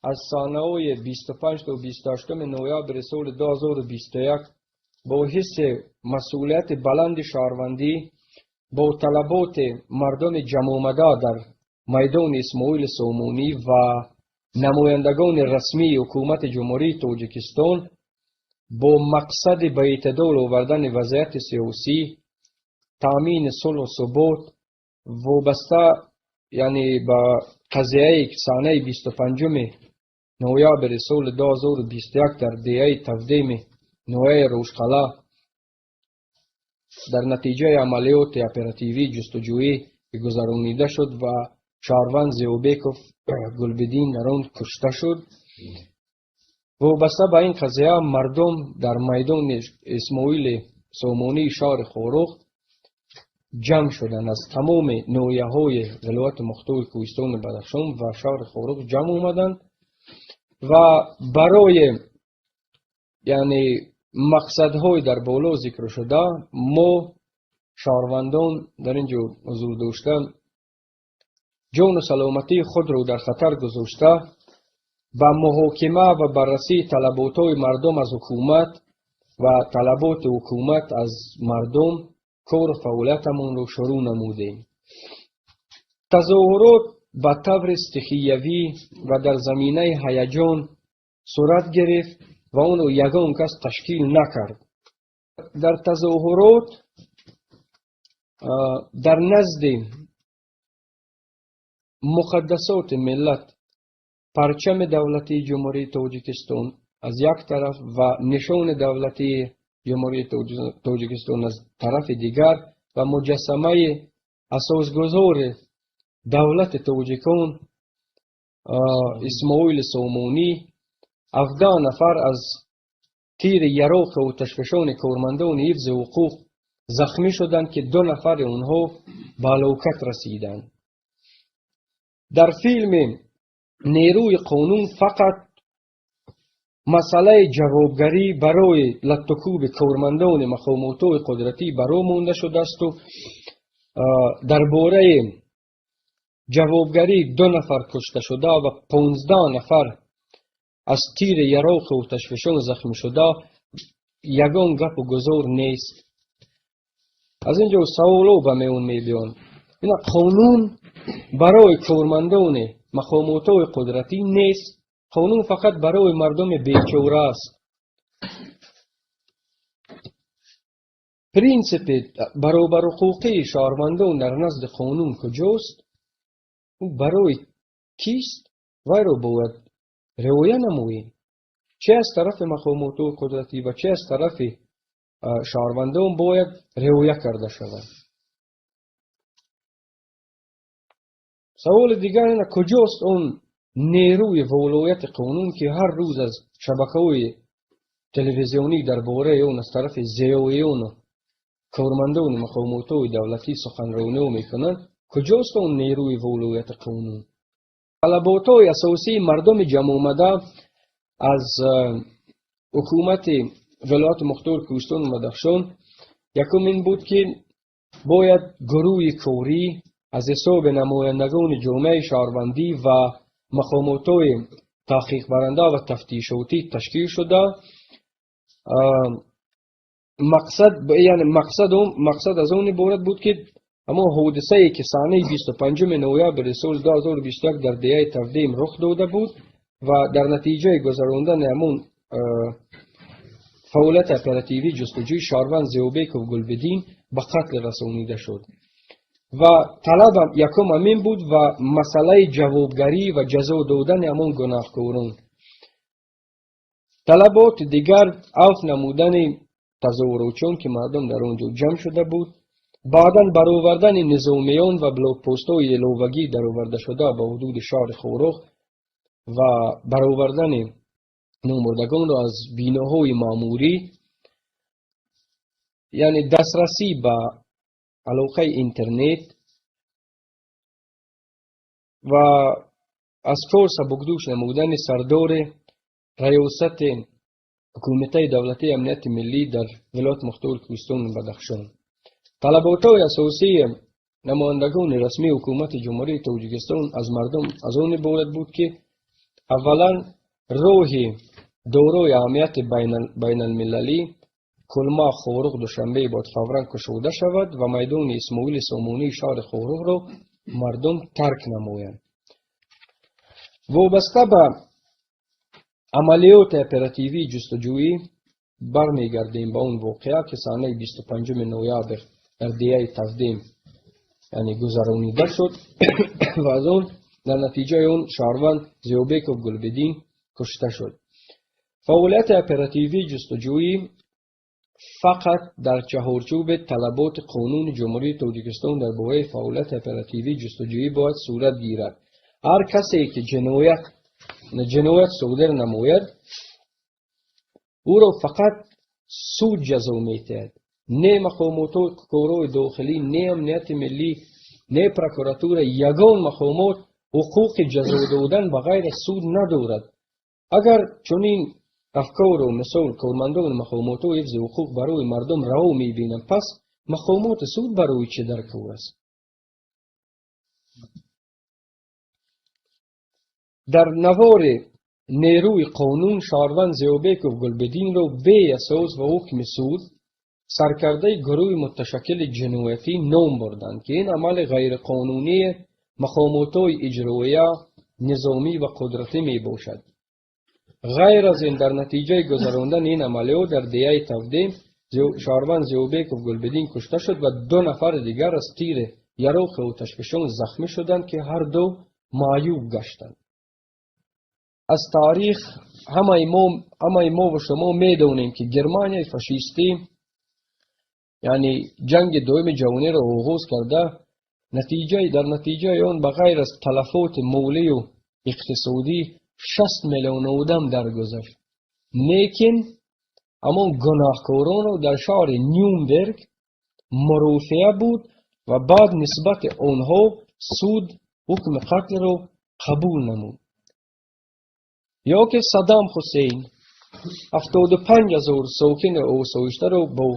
аз саҳнаҳои 25 то 28 ноябри соли 2021 бо ҳисси масъулияти баланди шаҳрвандӣ бо талаботи мардуми ҷамъомада дар майдони Исмоили Сомонӣ ва намояндагони расмии ҳукумати Ҷумҳурии Тоҷикистон бо мақсади ба эътидол овардани вазъияти сиёсӣ, таъмини сулҳу субот, вобаста яъне ба қазияи саҳнаи 25 ноябри соли 2021 дар деҳаи Тавдеми ноҳияи Рӯшқалъа дар натиҷаи амалиёти оперативии ҷустуҷӯӣ ки гузаронида шуд ва шаҳрванд Зиёбеков Гулбиддин дар он кушта шуд, вобаста ба ин қазия мардум дар майдони Исмоили Сомонии шаҳри Хоруғ ҷамъ шуданд. Аз тамоми ноҳияҳои вилояти мухтори Кӯҳистони Бадахшон ва шаҳри Хоруғ ҷамъ омаданд ва барои яъне мақсадҳои дар боло зикршуда мо шаҳрвандон дар ин ҷо ҳузур дошта, ҷону саломатии худро дар хатар гузошта, ба муҳокима ва баррасии талаботҳои мардум аз ҳукумат ва талаботи ҳукумат аз мардум кору фаъолиятамонро шурӯъ намудем. Тазоҳурот ба таври стихиявӣ ва дар заминаи ҳаяҷон сурат гирифт ва онро ягон кас ташкил накард. Дар тазоҳурот дар назди муқаддасоти миллат, парчами давлатии Ҷумҳурии Тоҷикистон аз як тараф ва нишони давлатии Ҷумҳурии Тоҷикистон аз тарафи дигар ва муҷассамаи асосгузори давлати тоҷикон Исмоили Сомонӣ, 17 нафар аз тири яроқи оташфишони кормандони ҳифзи ҳуқуқ захмӣ шуданд, ки ду нафари онҳо ба ҳалокат расиданд. Дар филми нерӯи қонун фақат масъалаи ҷавобгарӣ барои латтукӯби кормандони мақомотҳои қудратӣ баро монда шудаасту дар бораи ҷавобгарии ду нафар кушташуда ва 15 нафар аз тири яроқи оташфишон захмишуда ягон гапу гузор нест. Аз ин ҷо саволо ба миён мебиёнд: ина қонун барои кормандони мақомотҳои қудратӣ нест, қонун фақат барои мардуми бечора аст. Принсипи баробарҳуқуқии шаҳрвандон дар назди қонун куҷост? Ӯ барои кист? Вайро бояд риоя намоем, чи аз тарафи мақомотҳои қудратӣ ва чи аз тарафи шаҳрвандон бояд риоя карда шавад. Саволи дигар ина: куҷост он нерӯи волояти қонун, ки ҳар рӯз аз шабакаҳои телевизионӣ дар бораи он аз тарафи зиёиёну кормандони мақомотҳои давлатӣ суханрониҳо мекунанд? Куҷост он нерӯи волояти қонун? Талаботҳои асосии мардуми ҷамъомада аз ҳукумати вилояти мухтори Кӯҳистону Бадахшон якум ин буд, ки бояд гурӯҳи корӣ аз ҳисоби намояндагони ҷомеаи шаҳрвандӣ ва мақомотҳои таҳқиқбаранда ва тафтишотӣ ташкил шуда, мақсад яъне мақсад аз он иборат буд, ки Ҳамон ҳодисае, ки санаи 25 ноябри соли 2021 дар деҳаи Тавдем рух дода буд ва дар натиҷаи гузарондани ҳамон фаъолияти оперативии ҷустуҷӯи шаҳрванд Зиёбеков Гулбиддин ба қатл расонида шуд. Ва талабам якум ҳамин буд ва масъалаи ҷавобгарӣ ва ҷазо додани ҳамон гунаҳкорон. Талаботи дигар афв намудани тазоҳуротчиён, ки мардум дар он ҷо ҷамъ шуда буд, баъдан баровардани низомиён ва блокпостҳои иловагӣ даровардашуда ба ҳудуди шаҳри Хоруғ ва баровардани номурдагонро аз биноҳои маъмурӣ, яъне дастрасӣ ба алоқаи интернет ва аз кор сабукдӯш намудани сардори раёсати Кумитаи давлатии амнияти миллӣ дар вилояти мухтори Кӯҳистони Бадахшон. Талаботҳои асосии намояндагони расмии ҳукумати Ҷумҳурии Тоҷикистон аз мардум аз он иборат буд, ки аввалан роҳи дорои аҳамияти байналмилалӣ Кулма, Хоруғ, Душанбе бояд фавран кушода шавад ва майдони Исмоили Сомонии шаҳри Хоруғро мардум тарк намоянд. Вобаста ба амалиёти оперативии ҷустуҷӯӣ бармегардем ба он воқеа, ки санаи 25 ноябр дар деҳаи Тавдем, яъне, гузаронида шуд ва аз он дар натиҷаи он шаҳрванд Зиёбеков Гулбиддин кушта шуд. Фаъолияти оперативии ҷустуҷӯӣ фақат дар чаҳорчӯби талаботи Қонуни Ҷумҳурии Тоҷикистон дар бораи фаъолияти оперативии ҷустуҷӯӣ бояд сурат гирад. Ҳар касе, ки ҷиноят содир намояд, ӯро фақат суд ҷазо метиҳад. Не мақомотҳои корҳои дохилӣ, не амнияти миллӣ, не прокуратура, ягон мақомот ҳуқуқи ҷазо додан ба ғайр аз суд надорад. Агар чунин афкору мисол кормандони мақомотҳои ҳифзи ҳуқуқ барои мардум раво мебинанд, пас мақомоти суд барои чӣ дар кор аст? Дар навори нерӯи қонун шаҳрванд Зиёбеков Гулбиддинро беасос ва ҳукми суд саркардаи гурӯҳи муташаккили ҷиноятӣ ном бурданд, ки ин амали ғайриқонунии мақомотҳои иҷроия, низомӣ ва қудратӣ мебошад. Ғайр аз ин, дар натиҷаи гузарондани ин амалиёт дар деҳаи Тавдем шаҳрванд Зиёбеков Гулбиддин кушта шуд ва ду нафари дигар аз тири яроқи оташфишон захмӣ шуданд, ки ҳарду маъюб гаштанд. Аз таърих ҳамаи мо ва шумо медонем, ки Германияи фашистӣ, яъне, ҷанги дуюми ҷаҳониро оғоз карда, дар натиҷаи он ба ғайр аз талафоти молию иқтисодӣ 60 миллион одам даргузашт, лекин ҳамон гунаҳкоронро дар шаҳри Нюрнберг мурофиа буд ва баъд нисбати онҳо суд ҳукми қатлро қабул намуд. Ё ки Саддам Ҳусейн 75 000 сокини осоиштаро бо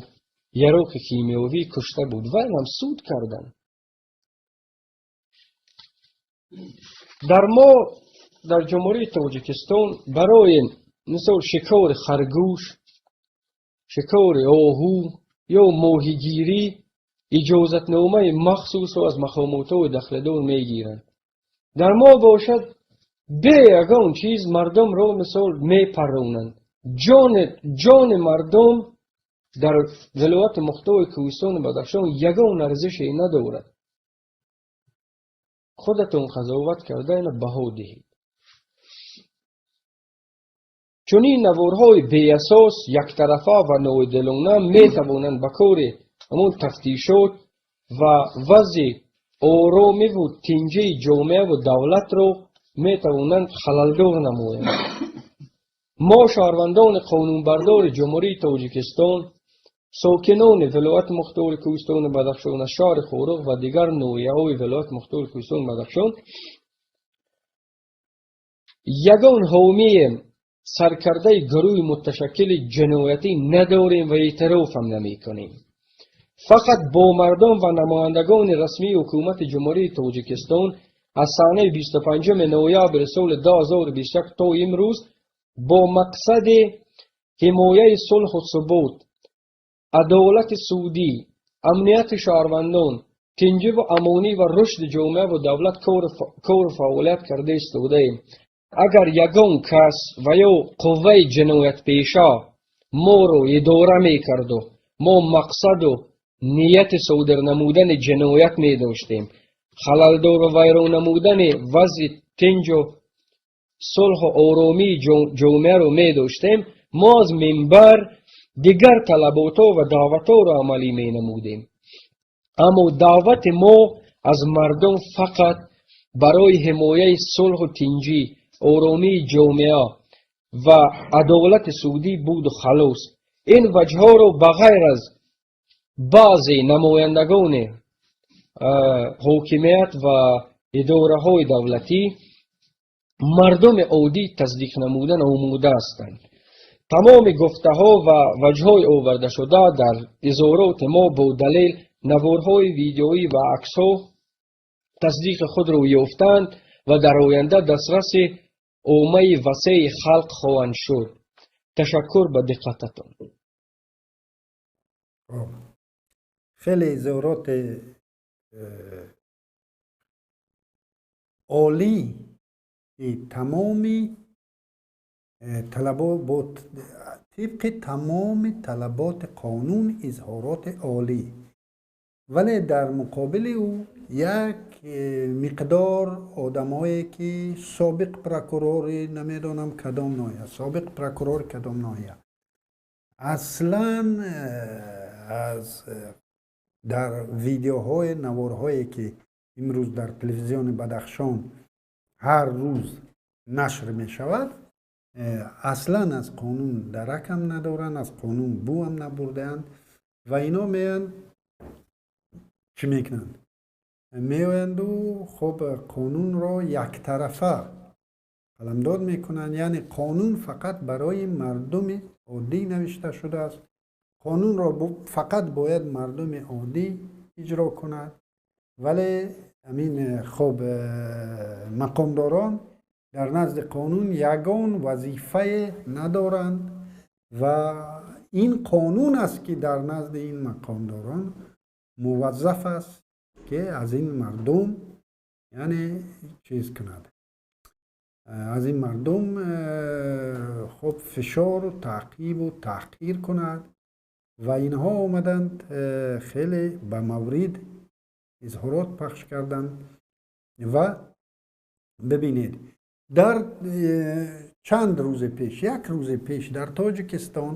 яроқи химиёвӣ кушта буд ва инам суд карданд. Дар мо, дар Ҷумҳурии Тоҷикистон, барои мисол шикори харгӯш, шикори оҳу ё моҳигирӣ иҷозатномаи махсусро аз мақомотҳои дахлдор мегиранд. Дар мо бошад, бе ягон чиз мардумро мисол мепарронанд. Ҷони мардум дар вилояти мухтори Кӯҳистони Бадахшон ягон арзише надорад. Худатон қазоват карда ина баҳо диҳед. Чунин наворҳои беасос, яктарафа ва ноодилона метавонанд ба кори ҳамон тафтишот ва вазъи оромиву тинҷии ҷомеаву давлатро метавонанд халалдор намоянд. Мо, шаҳрвандони қонунбардори Ҷумҳурии Тоҷикистон, сокинони вилояти мухтори Кӯҳистони Бадахшон, аз шаҳри Хоруғ ва дигар ноҳияҳои вилояти мухтори Кӯҳистони Бадахшон, ягон ҳомии саркардаи гурӯҳи муташаккили ҷиноятӣ надорем ва эътирофам намекунем. Фақат бо мардум ва намояндагони расмии ҳукумати Ҷумҳурии Тоҷикистон аз санаи 25 ноябри соли 2021 то имрӯз бо мақсади ҳимояи сулҳу субот, адолати судӣ, амнияти шаҳрвандон. тинҷӣ ва амонӣ ва рушди ҷомеа ва давлат кору фаъолият карда истодаем. Агар ягон кас ва ё қувваи ҷиноятпеша моро идора мекарду мо мақсаду нияти содир намудани ҷиноят медоштем, халалдору вайрон намудани вазъи тинҷу сулҳу оромии ҷомеаро медоштем, мо аз минбар дигар талаботҳо ва даъватҳоро амалӣ менамудем. Аммо даъвати мо аз мардум фақат барои ҳимояи сулҳу тинҷӣ, оромии ҷомеа ва адолати судӣ буду халос. Ин ваҷҳҳоро ба ғайр аз баъзе намояндагони ҳокимият ва идораҳои давлатӣ мардуми оддӣ тасдиқ намудан омода ҳастанд. Тамоми гуфтаҳо ва ваҷҳҳои овардашуда дар изҳороти мо бо далел, наворҳои видеоӣ ва аксҳо тасдиқи худро ёфтанд ва дар оянда дастраси оммаи васеи халқ хоҳанд шуд. Ташаккур ба диққататон. Хеле изҳороти олӣ, ки тамоми талабот, тибқи тамоми талаботи қонун изҳороти олӣ, вале дар муқобили ӯ як миқдор одамое ки собиқ прокурори намедонам кадом ноҳия, собиқ прокурори кадом ноҳия, аслан аз дар видеоҳои наворҳое ки имрӯз дар телевизиони Бадахшон ҳар рӯз нашр мешавад, аслан аз қонун даракам надоранд, аз қонун бӯам набурдаанд ва ино меоянд, чӣ мекунанд? Меоянду хоб қонунро яктарафа қаламдод мекунанд. Яъне қонун фақат барои мардуми оддӣ навишта шудааст, қонунро фақат бояд мардуми оддӣ иҷро кунад, вале ҳамин хоб мақомдорон дар назди қонун ягон вазифае надоранд ва ин қонун аст ки дар назди ин мақомдорон муваззаф аст ки аз ин мардум, яъне чиз кунад, аз ин мардум хуб фишору таъқибу таҳқир кунад. Ва инҳо омаданд, хеле ба маврид изҳорот пахш карданд. Ва бибинед, дар чанд рӯзе пеш, як рӯзе пеш дар Тоҷикистон,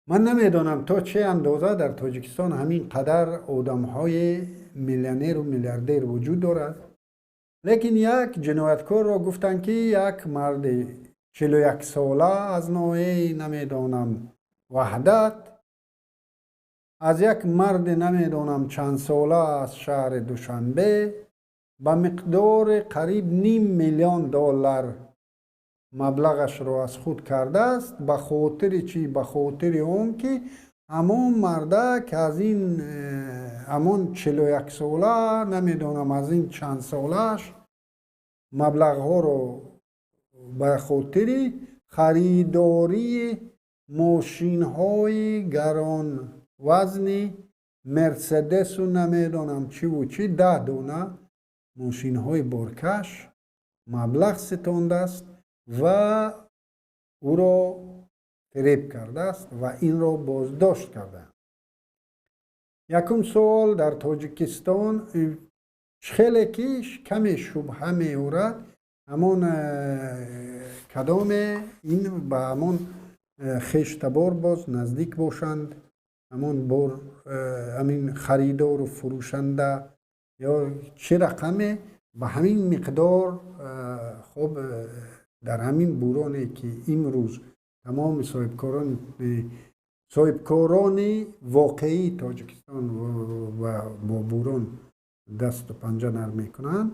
ман намедонам то чӣ андоза дар Тоҷикистон ҳамин қадар одамҳои миллионеру миллиардер вуҷуд дорад, лекин як ҷинояткорро гуфтанд, ки як марди 41 сола аз ноҳияи намедонам Ваҳдат аз як марди намедонам чанд сола аз шаҳри Душанбе ба миқдори қариб ним миллион доллар маблағашро аз худ кардааст. Ба хотири чӣ? Ба хотири он ки ҳамон мардак аз ин ҳамон 41 сола намедонам аз ин чанд солааш маблағҳоро ба хотири харидории мошинҳои гаронвазни Мерседесу намедонам чиву чӣ, 10 дона мошинҳои боркаш маблағ ситондааст ва ӯро фиреб кардааст ва инро боздошт кардаанд. Якум суол: дар Тоҷикистон хеле ки каме шубҳа меорад, ҳамон кадоме ин ба ҳамон хештабор боз наздик бошанд, ҳамон бор ҳамин харидору фурӯшанда ё чӣ рақаме ба ҳамин миқдор. Хоб, дар ҳамин буроне ки имрӯз тамоми соҳибкорони воқеии Тоҷикистон бо бурон дасту панҷа нарм мекунанд,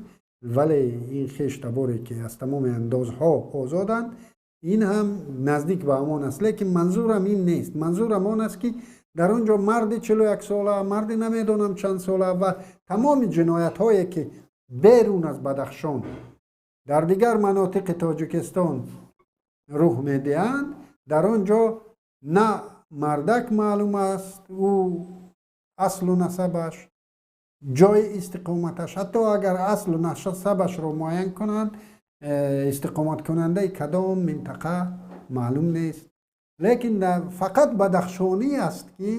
вале ин хештаборе ки аз тамоми андозҳо озоданд, ин ҳам наздик ба ҳамон аст. Лекин манзурам ин нест, манзурам он аст, ки дар он ҷо марди 41 сола, марди намедонам чанд сола ва тамоми ҷиноятҳое ки берун аз Бадахшон дар дигар манотиқи Тоҷикистон рух медиҳанд, дар он ҷо на мардак маълум аст, ӯ Аслу насабаш, ҷои истиқоматаш, ҳатто агар аслу насабашро муайян кунанд, истиқоматкунандаи кадом минтақа маълум нест. Лекин фақат бадахшонӣ аст, ки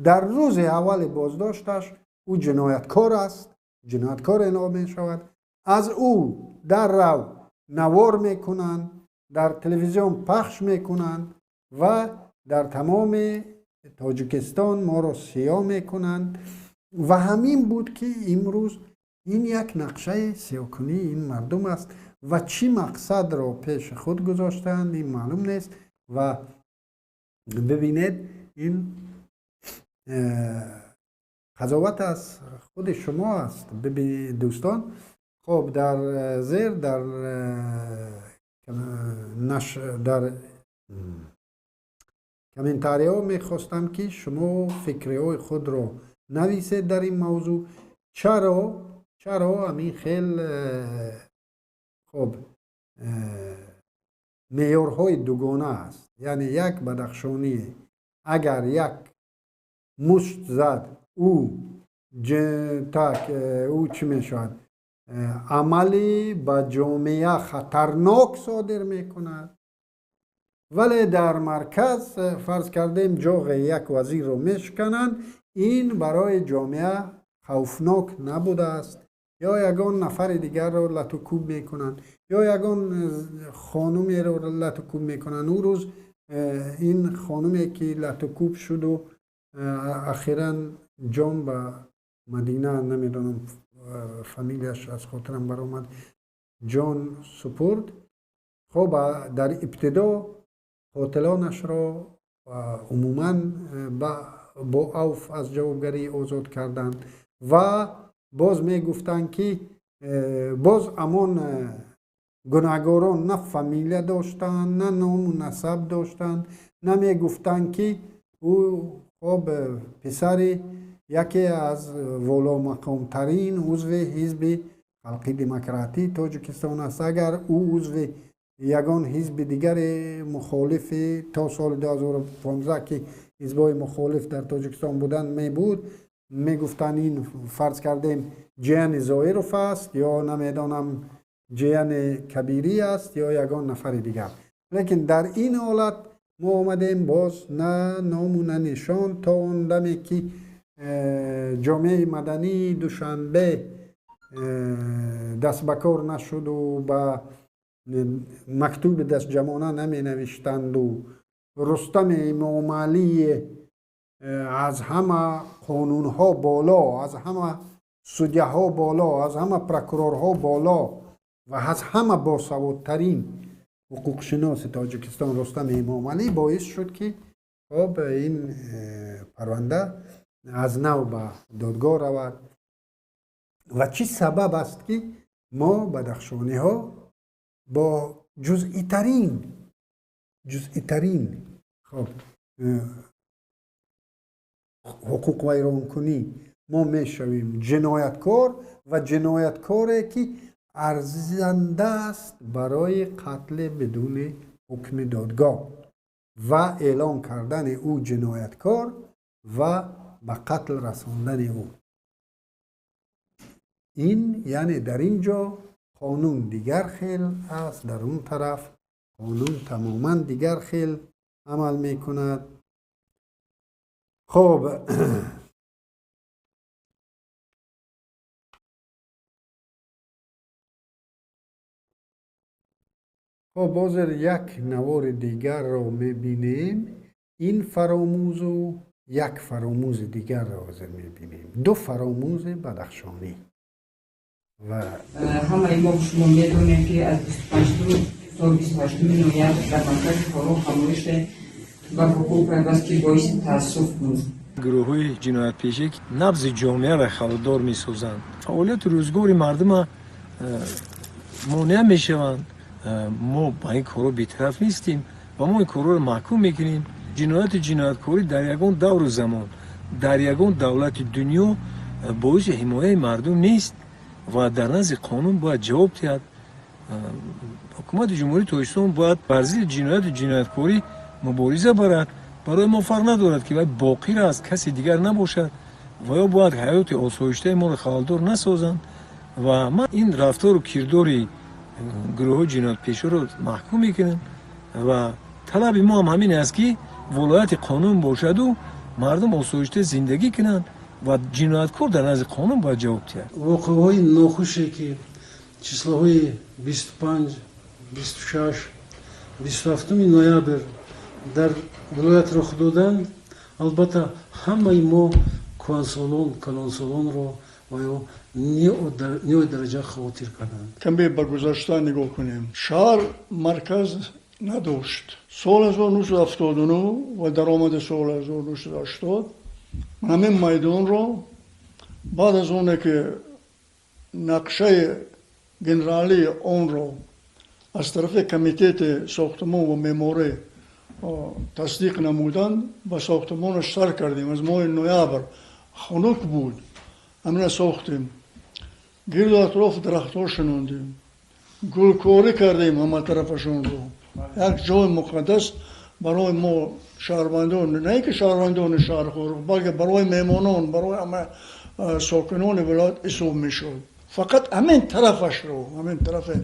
дар рӯзи аввали боздошташ ӯ ҷинояткор аст, ҷинояткор эълом мешавад. Аз ӯ даррав навор мекунанд, дар телевизион пахш мекунанд ва дар тамоми Тоҷикистон моро сиёҳ мекунанд. Ва ҳамин буд, ки имрӯз ин як нақшаи сиёҳкунии ин мардум аст ва чӣ мақсадро пеши худ гузоштаанд, ин маълум нест. Ва бибинед, ин қазоват аз худи шумо аст, дӯстон. Хоб, дар зер дар комментариҳо мехостам, ки шумо фикриҳои худро нависед дар ин мавзӯъ. Чаро ҳамин хел хоб меъёрҳои дугона аст? Яъне як бадахшонӣ агар як мушт зад, ӯ так ӯ чӣ мешавад, амали ба ҷомеа хатарнок содир мекунад, вале дар марказ, фарз кардем, ҷоғи як вазирро мешикананд, ин барои ҷомеа хавфнок набудааст. Ё ягон нафари дигарро латукӯб мекунанд, ё ягон хонумеро латукӯб мекунанд. Ӯ рӯз ин хонуме ки латукӯб шуду ахиран ҷон ба Мадина, намедонам, фамилияш аз хотирам баромад, ҷон супурд. Хоб, дар ибтидо қотилонашро умуман бо авф аз ҷавобгарӣ озод карданд ва боз мегуфтанд, ки боз амон гунаҳгорон на фамилия доштанд, на ному насаб доштанд, на мегуфтанд, ки ӯ хоб писари яке аз воломақомтарин узви Ҳизби Халқи Демократии Тоҷикистон аст. Агар ӯ узви ягон ҳизби дигари мухолифи то соли 2015, ки ҳизбҳои мухолиф дар Тоҷикистон буданд, мебуд, мегуфтанд, ин, фарз кардем, ҷияни Зоиров аст ё намедонам, ҷияни Кабирӣ аст ё ягон нафари дигар. Лекин дар ин ҳолат мо омадем, боз на ному на нишон, то он даме ки ҷомеаи мадании Душанбе даст ба кор нашуду ба мактуби дастҷамона наменавиштанду Рустами Эмомалии аз ҳама қонунҳо боло, аз ҳама судяҳо боло, аз ҳама прокурорҳо боло ва аз ҳама босаводтарин ҳуқуқшиноси Тоҷикистон Рустами Эмомалӣ боис шуд, ки хоб ин парванда аз нав ба додгоҳ равад. Ва чӣ сабаб аст, ки мо бадахшониҳо бо ҷузъитарин хоб ҳуқуқвайронкунӣ мо мешавем ҷинояткор ва ҷинояткоре, ки арзанда аст барои қатли бидуни ҳукми додгоҳ ва эълон кардани ӯ ҷинояткор ва ба қатл расондани ӯ? Ин яъне дар ин ҷо қонун дигар хел аст, дар он тараф қонун тамоман дигар хел амал мекунад. Хоб, ҳозир як навори дигарро мебинем. Ин фаромӯзу як фаромӯзи дигарро ҳозир мебинем, ду фаромӯзи бадахшонӣ. Ва ҳамаи мо шумо медонем, ки аз 25 то 28 ноябр дар маркази Хоруғ ҳамоише ба вуқӯъ пайваст, ки боиси таассуф буд. Гурӯҳҳои ҷиноятпеша набзи ҷомеаро халалдор месозанд, фаъолияти рӯзгори мардума монеа мешаванд. Мо ба ин корҳо бетараф нестем ва мо ин корҳоро маҳкум мекунем. Ҷинояту ҷинояткорӣ дар ягон давру замон, дар ягон давлати дунё боиси ҳимояи мардум нест ва дар назди қонун бояд ҷавоб диҳад. Ҳукумати Ҷумҳурии Тоҷикистон бояд бар зидди ҷинояту ҷинояткорӣ мубориза барад. Барои мо фарқ надорад, ки вай Боқир аст, касе дигар набошад. Ва ё бояд ҳаёти осоиштаи моро халалдор насозанд. Ва ман ин рафтору кирдори гурӯҳҳои ҷиноятпешаро маҳкум мекунам ва талаби мо ҳам ҳамин аст, ки волояти қонун бошаду мардум осоишта зиндагӣ кунанд ва ҷинояткор дар назди қонун бояд ҷавоб диҳад. Воқеаҳои нохуше, ки числоҳои 25, 26, 27-уми ноябр дар вилоят рух доданд, албатта, ҳамаи мо кӯҳансолон, калонсолонро ва ё ниҳоят дараҷа хавотир карданд. Каме ба гузашта нигоҳ кунем. Шаҳр марказ надошт. Соли 1979 ва даромади соли 1980 ҳамин майдонро баъд аз оне ки нақшаи генералии онро аз тарафи комитети сохтмон ва меъморӣ тасдиқ намуданд, ба сохтмонаш сар кардем. Аз моҳи ноябр хунук буд, ҳамина сохтем, гирду атроф дарахтҳо шинондем, гулкорӣ кардем ҳама тарафашонро. Як ҷои муқаддас барои мо шаҳрвандон, на ин ки шаҳрвандони шаҳри Хоруғ, балки барои меҳмонон, барои ҳама сокинони вилоят ҳисоб мешуд. Фақат ҳамин тарафашро, ҳамин тарафи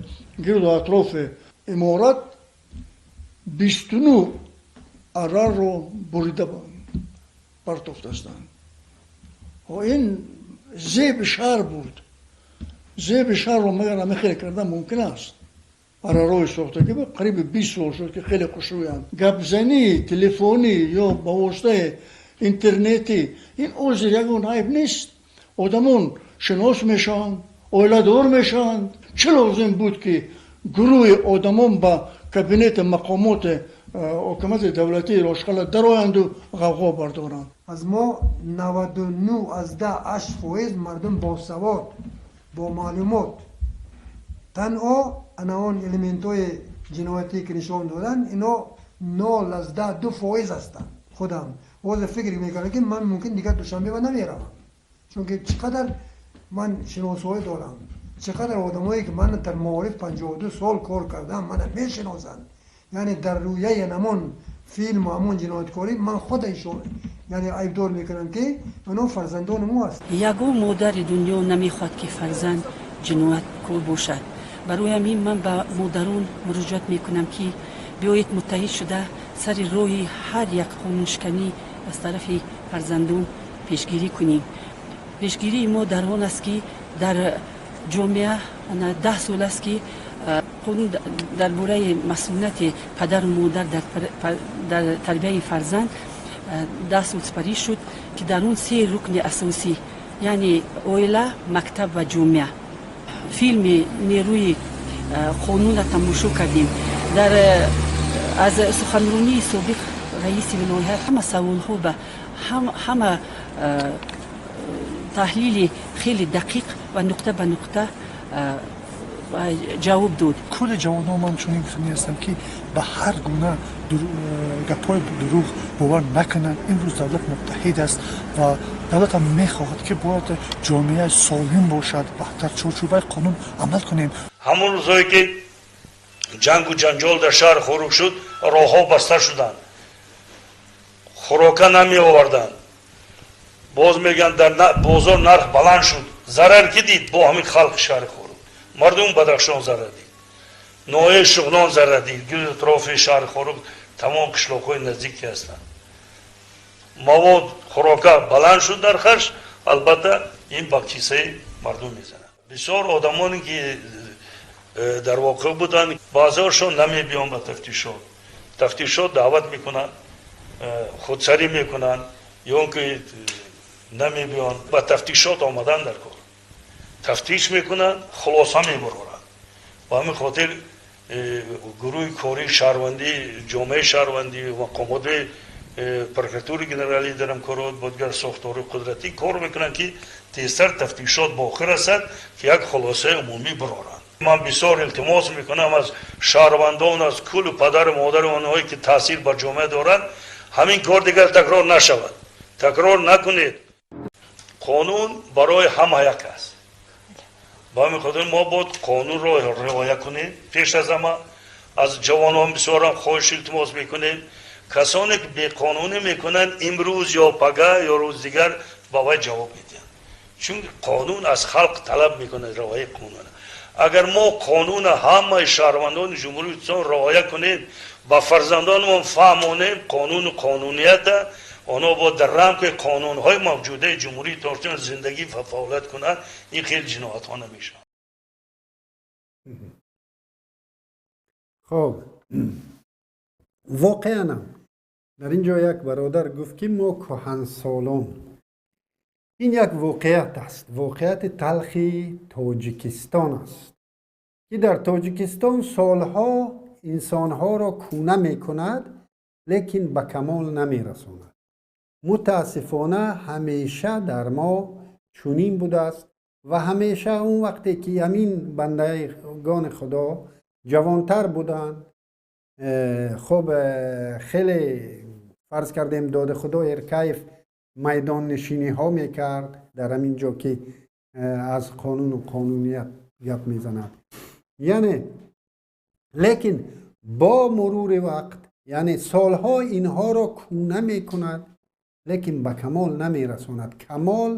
гирду атрофи иморат 29 арраро бурида партофтастанд. Ин зеби шаҳр буд. Зеби шаҳрро магар ҳамин хеле кардан мумкин аст? Аррарои сохтагӣ қариби 20 сол шуд, ки хеле хушрӯянд. Гапзании телефонӣ ё ба воситаи интернетӣ, ин озир ягон айб нест. Одамон шинос мешаванд, оиладор мешаванд. Чӣ лозим буд, ки гурӯҳи одамон ба кабинети мақомоти ҳокимияти давлатии Рошқала дароянду ғавғо бардоранд? Аз мо 99,8% мардум босавод, бо маълумот. Танҳо ана он элементҳои ҷиноятӣ, ки нишон доданд, ино 0,2% ҳастанд. Худам ҳозир фикр мекардам, ки ман мумкин дигар Душанбе ба намеравам, чунки чӣ қадар ман шиносоӣ дорам, чӣ қадар одамое, ки ман дар маориф 52 сол кор кардам, мана мешиносанд. Яъне дар рӯяи ҳамон филму ҳамон ҷинояткорӣ ман худашон, яъне, айбдор мекунам, ки оно фарзандони мо аст. Ягон модари дунё намехоҳад, ки фарзанд ҷинояткор бошад. Барои ҳамин ман ба модарон муроҷиат мекунам, ки биёед, муттаҳид шуда, сари роҳи ҳар як қонуншиканӣ аз тарафи фарзандон пешгирӣ кунем. Пешгирии мо дар он аст, ки дар ҷомеа 10 сол аст, ки қонун дар бораи масъулияти падару модар дар тарбияи фарзанд 10 сол сипарӣ шуд, ки дар он се рукни асосӣ, яъне оила, мактаб ва ҷомеа. Филми «Нерӯи қонунро» тамошо кардем. Дар аз суханронии собиқ раиси вилоят ҳама саволҳо ба ҳама таҳлили хеле дақиқ ва нуқта ба нуқта ҷавоб дод. Кулли ҷавонон ман чунин гуфтанӣ ҳастам, ки ба ҳар гуна гапҳои дурӯғ бовар накунанд. Имрӯз давлат муттаҳид аст ва давлатам мехоҳад, ки бояд ҷомеа солим бошад ва дар чорчӯбаи қонун амал кунем. Ҳамон рӯзҳое ки ҷангу ҷанҷол дар шаҳри Хоруғ шуд, роҳҳо баста шуданд, хӯрока намеоварданд. Боз мегӯянд, дар бозор нарх баланд шуд. Зарар ки дид? Бо ҳамин халқи шаҳри Хоруғ, мардуми Бадахшон зарар дид, ноҳияи Шуғнон зарар дид, гирду атрофи шаҳри Хоруғ, тамом қишлоқҳои наздик ки ҳастанд. Мавод, хӯрока баланд шуд нархаш, албатта, ин ба кисаи мардум мезанад. Бисёр одамоне ки дар воқеъ буданд, баъзеҳошон намебиён ба тафтишот. Тафтишот даъват мекунанд, худсарӣ мекунанд ё он ки намебиён. Ба тафтишот омадан дар кор, тафтиш мекунанд, хулоса мебароранд. Ба ҳамин хотир гурӯҳи кории шаҳрвандӣ, ҷомеаи шаҳрвандӣ, мақомоти прокуратураи генералӣ дар ҳамкорот бо дигар сохторҳои қудратӣ кор мекунанд, ки тезтар тафтишот ба охир расад, ки як хулосаи умумӣ бароранд. Ман бисёр илтимос мекунам аз шаҳрвандон, аз куллу падару модари онҳое ки таъсир бар ҷомеа доранд: ҳамин кор дигар такрор нашавад, такрор накунед. Қонун барои ҳама як аст. Ба ҳамин хотир мо бояд қонунро риоя кунем. Пеш аз ҳама аз ҷавонон бисёрам хоҳиш, илтимос мекунем: касоне ки беқонунӣ мекунанд, имрӯз ё пага ё рӯз дигар Ба вай ҷавоб медиҳанд, чунки қонун аз халқ талаб мекунад риояи қонун. Агар мо қонуна ҳамаи шаҳрвандони Ҷумҳурии Тоҷикистон риоя кунем, ба фарзандонамон фаҳмонем қонуну қонунията, онҳо бояд дар рамкаи қонунҳои мавҷудаи Ҷумҳурии Тоҷикистон зиндагӣ ва фаъолият кунанд, ин хел ҷиноятҳо намешавад. Хоб, воқеанам дар ин ҷо як бародар гуфт, ки мо кӯҳансолон. Ин як воқеият аст, воқеияти талхи Тоҷикистон аст, ки дар Тоҷикистон солҳо инсонҳоро кӯна мекунад, лекин ба камол намерасонад. Мутаассифона, ҳамеша дар мо чунин будааст ва ҳамеша он вақте ки ҳамин бандагони Худо ҷавонтар буданд, хуб, хеле, фарз кардем, Доди Худо Эркаев майдоннишиниҳо мекард дар ҳамин ҷо, ки аз қонуну қонуният гап мезанад, яъне. Лекин бо мурури вақт, яъне солҳо инҳоро кӯна мекунад, лекин ба камол намерасонад. Камол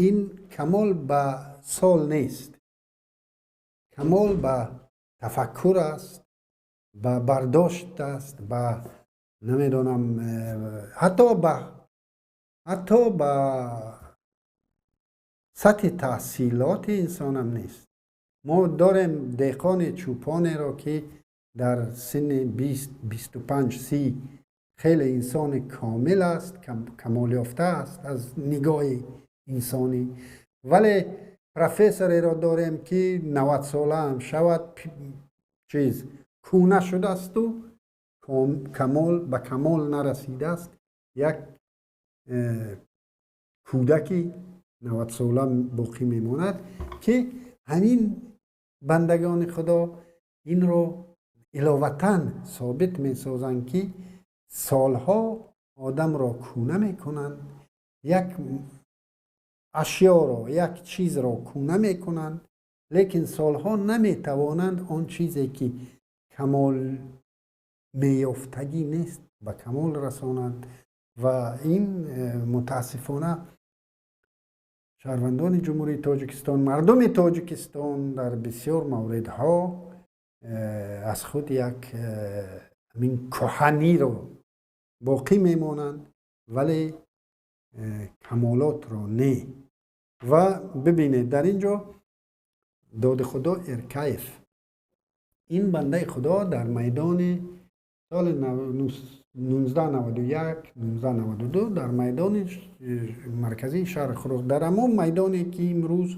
ин камол ба сол нест, камол ба тафаккур аст, ба бардошт аст, ба намедонам, ҳатто ба сатҳи таҳсилоти инсонам нест. Мо дорем деҳқони чӯпонеро, ки дар синни 20, 25, 30 хеле инсони комил аст, камолёфта аст аз нигоҳи инсонӣ, вале профессореро дорем, ки 90 сола ҳам шавад, чиз кӯна шудаасту камол ба камол нарасидааст, як кӯдаки 90 сола боқӣ мемонад, ки ҳамин бандагони Худо инро иловатан собит месозанд, ки солҳо одамро кӯна мекунанд, як ашёро, як чизро кӯна мекунанд, лекин солҳо наметавонанд он чизе, ки камол меёфтагӣ нест, ба камол расонанд. Ва ин мутаассифона шаҳрвандони Ҷумҳурии Тоҷикистон, мардуми Тоҷикистон дар бисёр мавридҳо аз худ як ҳамин кӯҳаниро боқӣ мемонанд, вале камолотро не. Ва бибинед, дар ин ҷо Доди Худо Эркаев, ин бандаи Худо, дар майдони соли 1991, 1992 дар майдони марказии шаҳри Хуруғ, дар ҳамон майдоне, ки имрӯз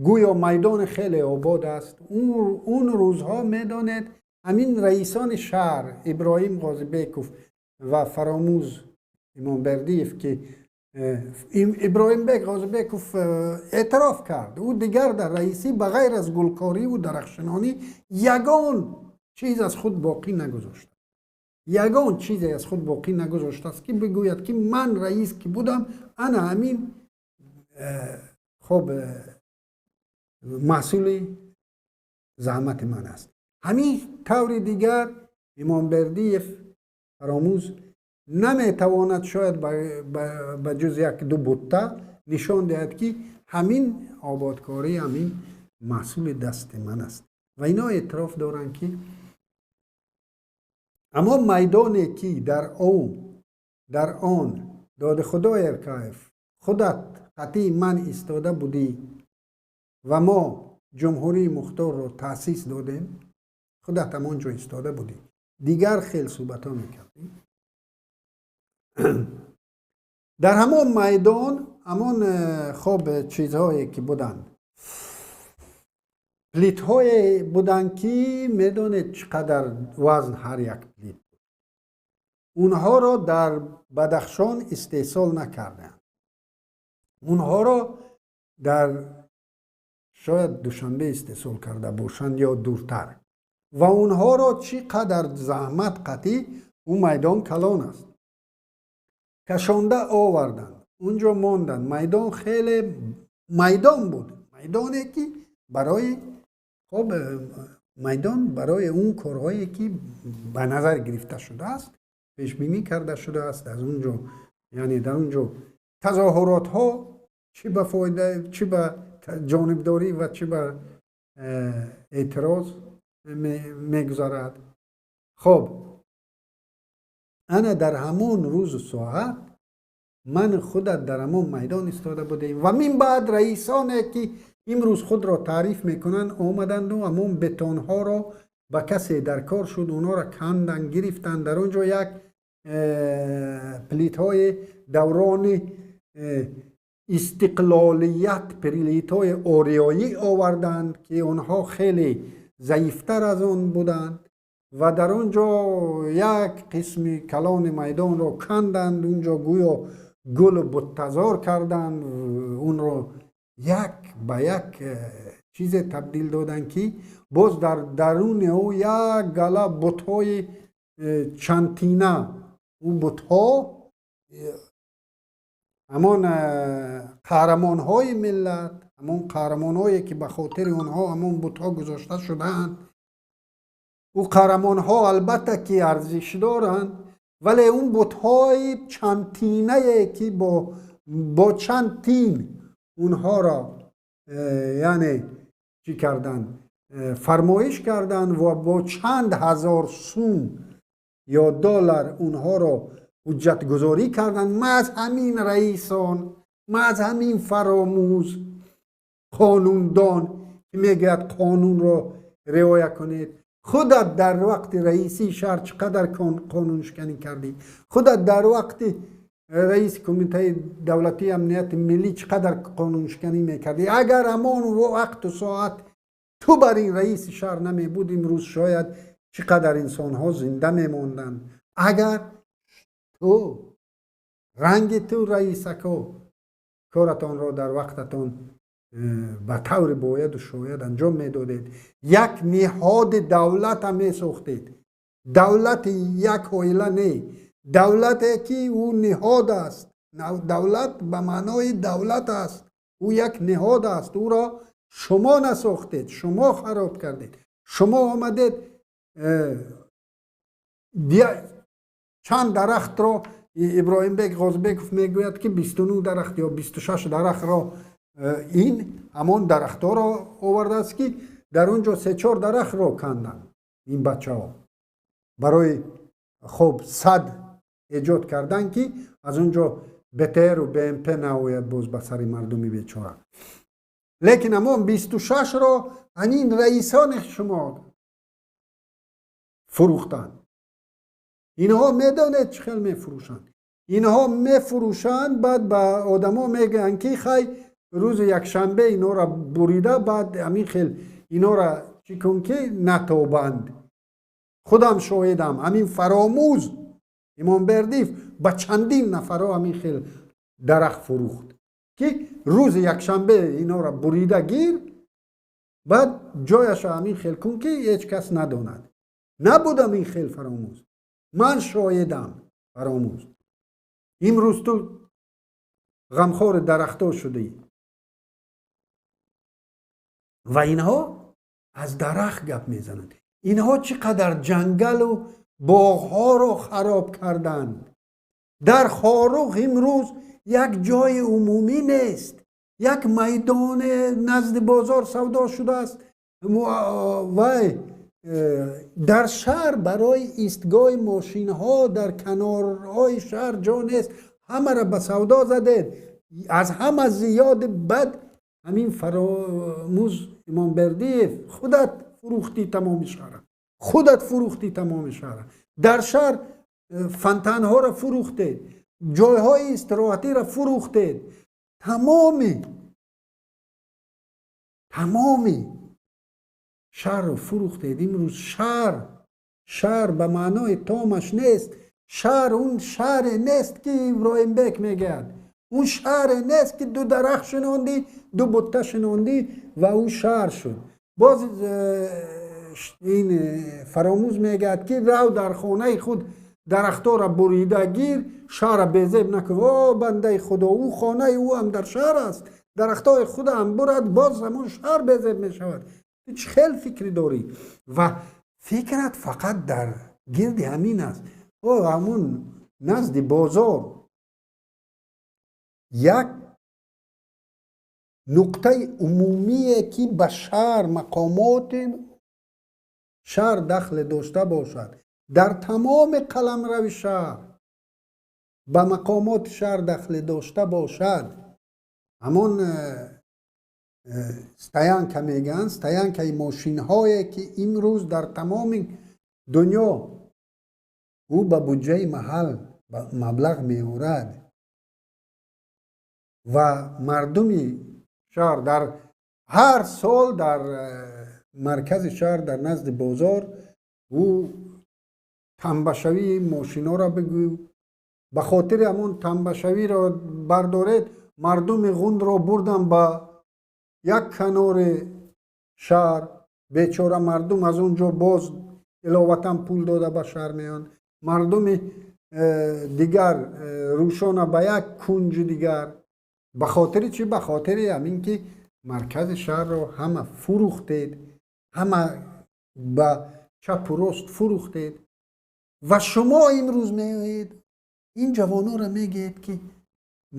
гӯё майдони хеле обод аст, он рӯзҳо, медонед, ҳамин раисони шаҳр Иброҳим Ғозибеков ва Фаромӯз Имомбердиев, ки Иброҳимбек Ғозибеков эътироф кард, ӯ дигар дар раисӣ ба ғайр аз гулкориву дарахтшинонӣ ягон чиз аз худ боқӣ нагузошта, ягон чизе аз худ боқӣ нагузоштааст, ки бигӯяд, ки ман раис ки будам, ана ҳамин хоб маҳсули заҳмати ман аст. Ҳамин таври дигар Имомбердиев Фаромӯз наметавонад шояд ба ҷуз як ду бутта нишон диҳад, ки ҳамин ободкорӣ, ҳамин маҳсули дасти ман аст. Ва ино эътироф доранд, ки аммо майдоне, ки дар он Доди Худо Эркаев худат қатъи ман истода будӣ ва мо Ҷумҳурии Мухторро таъсис додем, худат ҳамон ҷо истода будӣ, дигар хел суҳбатҳо мекардӣ. Дар ҳамон майдон ҳамон хоб чизҳое ки буданд, плитҳое буданд, ки медонед, чӣ қадар вазн ҳар як плит буд. Онҳоро дар Бадахшон истеҳсол накарданд, онҳоро дар шояд Душанбе истеҳсол карда бошанд ё дуртар. Ва онҳоро чӣ қадар заҳмат қатъӣ, ӯ майдон калон аст, кашонда оварданд, унҷо монданд. Майдон хеле майдон буд, майдоне, ки барои хоб майдон барои он корҳое, ки ба назар гирифта шудааст, пешбинӣ карда шудааст, аз он ҷо, яъне дар он ҷо. Тазоҳуротҳо чӣ ба фоида, чӣ ба ҷонибдорӣ ва чӣ ба эътироз мегузарад. Хоб, ана дар ҳамон рӯзу соат ман худат дар ҳамон майдон истода будем ва мин баъд раисоне, ки имрӯз худро таъриф мекунанд, омаданду ҳамон бетонҳоро ба касе дар кор шуд, онҳоро канданд, гирифтанд. Дар он ҷо як плитҳои даврони истиқлолият, плитҳои ориёӣ оварданд, ки онҳо хеле заифтар аз он буданд ва дар он ҷо як қисми калони майдонро канданд. Он ҷо гӯё гулу буттазор карданд, онро як ба як чизе табдил доданд, ки боз дар даруни ӯ як гала бутҳои чандтина. Ӯ бутҳо ҳамон қаҳрамонҳои миллат, ҳамон қаҳрамонҳое, ки ба хотири онҳо ҳамон бутҳо гузошта шудаанд. Ӯ қаҳрамонҳо албатта ки арзиш доранд, вале он бутҳои чандтинае, ки бо чанд тин онҳоро яъне чӣ карданд, фармоиш карданд ва бо чанд ҳазор сум ё доллар онҳоро ҳуҷҷатгузорӣ карданд. Маҳз ҳамин раисон, маҳз ҳамин Фаромӯз қонундон, ки мегӯяд қонунро риоя кунед. Худат дар вақти раисии шаҳр чӣ қадар қонуншиканӣ кардӣ? Худат дар вақти раиси Кумитаи давлатии амнияти миллӣ чӣ қадар қонуншиканӣ мекардӣ? Агар ҳамон вақту соат ту бар ин раиси шаҳр намебуд, имрӯз шояд чӣ қадар инсонҳо зинда мемонданд. Агар ту ранги ту раисако коратонро дар вақтатон ба таври бояду шояд анҷом медодед, як ниҳоди давлата месохтед, давлати як оила не, давлате, ки ӯ ниҳод аст, давлат ба маънои давлат аст, ӯ як ниҳод аст. Ӯро шумо насохтед, шумо хароб кардед. Шумо омадед, чанд дарахтро, Иброҳимбек Ғозибеков мегӯяд, ки 29 дарахт ё 26 дарахтро, ин ҳамон дарахтҳоро овардааст, ки дар он ҷо се-чор дарахтро канданд ин бачаҳо барои хоб сад эҷод кардан, ки аз он ҷо БТРу БМП наояд боз ба сари мардуми бечора. Лекин ҳамон 26-ро ҳамин раисони шумо фурӯхтанд. Инҳо медонед чӣ хел мефурӯшанд? Инҳо мефурӯшанд, баъд ба одамо мегӯянд, ки хай, рӯзи якшанбе инҳоро бурида, баъд ҳамин хел инҳоро чӣ кун, ки натобанд. Худам шоҳидам, ҳамин Фаромӯз Имомбердиев ба чандин нафарҳо ҳамин хел дарахт фурӯхт, ки рӯзи якшанбе инҳоро бурида гир, баъд ҷояшро ҳамин хел кун, ки ҳеҷ кас надонад. Набудам ин хел, Фаромӯз? Ман шоҳидам. Фаромӯз, имрӯз ту ғамхори дарахтҳо шудӣ ва инҳо аз дарахт гап мезананд. Инҳо чӣ қадар ҷангалу боғҳоро хароб карданд! Дар Хоруғ имрӯз як ҷои умумӣ нест, як майдоне назди бозор савдо шудааст. Вай дар шаҳр барои истгоҳи мошинҳо дар канорҳои шаҳр ҷо нест. Ҳамаро ба савдо задед. Аз ҳама зиёди бад ҳамин Фаромӯз Имомбердиев, худат фурӯхтӣ тамоми шаҳра, худат фурӯхтӣ тамоми шаҳра. Дар шаҳр фонтанҳоро фурӯхтед, ҷойҳои истироҳатиро фурӯхтед, тамоми шаҳрро фурӯхтед. Имрӯз шаҳр ба маънои томаш нест. Шаҳр он шаҳре нест, ки Иброҳимбек мегӯяд. Он шаҳре нест, ки ду дарахт шинондӣ, ду бутта шинондӣ ва ӯ шаҳр шуд. Боз ин Фаромӯз мегӯяд, ки рав, дар хонаи худ дарахтҳоро бурида гир, шаҳрро безеб накун. О бандаи Худо, ӯ хонаи ӯ ҳам дар шаҳр аст. Дарахтҳои худам бурад, боз ҳамон шаҳр безеб мешавад. Ту чӣ хел фикрӣ дорӣ? Ва фикрат фақат дар гирди ҳамин аст, о ҳамун назди бозор. Як нуқтаи умумие, ки ба шаҳр, мақомоти шаҳр дахле дошта бошад, дар тамоми қаламрави шаҳр ба мақомоти шаҳр дахле дошта бошад, ҳамон стоянка мегӯянд, стоянкаи мошинҳое, ки имрӯз дар тамоми дунё ӯ ба буҷаи маҳал маблағ меорад ва мардуми шаҳр дар ҳар сол дар маркази шаҳр, дар назди бозор, ӯ тамбашавии мошинҳоро бигӯ, ба хотири ҳамон тамбашавиро бардоред, мардуми ғундро бурдан ба як канори шаҳр. Бечора мардум аз он ҷо боз иловатан пул дода ба шаҳр меоянд. Мардуми дигар рӯшона ба як кунҷи дигар. Ба хотири чӣ? Ба хотири ҳамин ки маркази шаҳрро ҳама фурӯхтед, ҳама ба чапу рост фурӯхтед ва шумо имрӯз меоед ин ҷавононро мегӯед, ки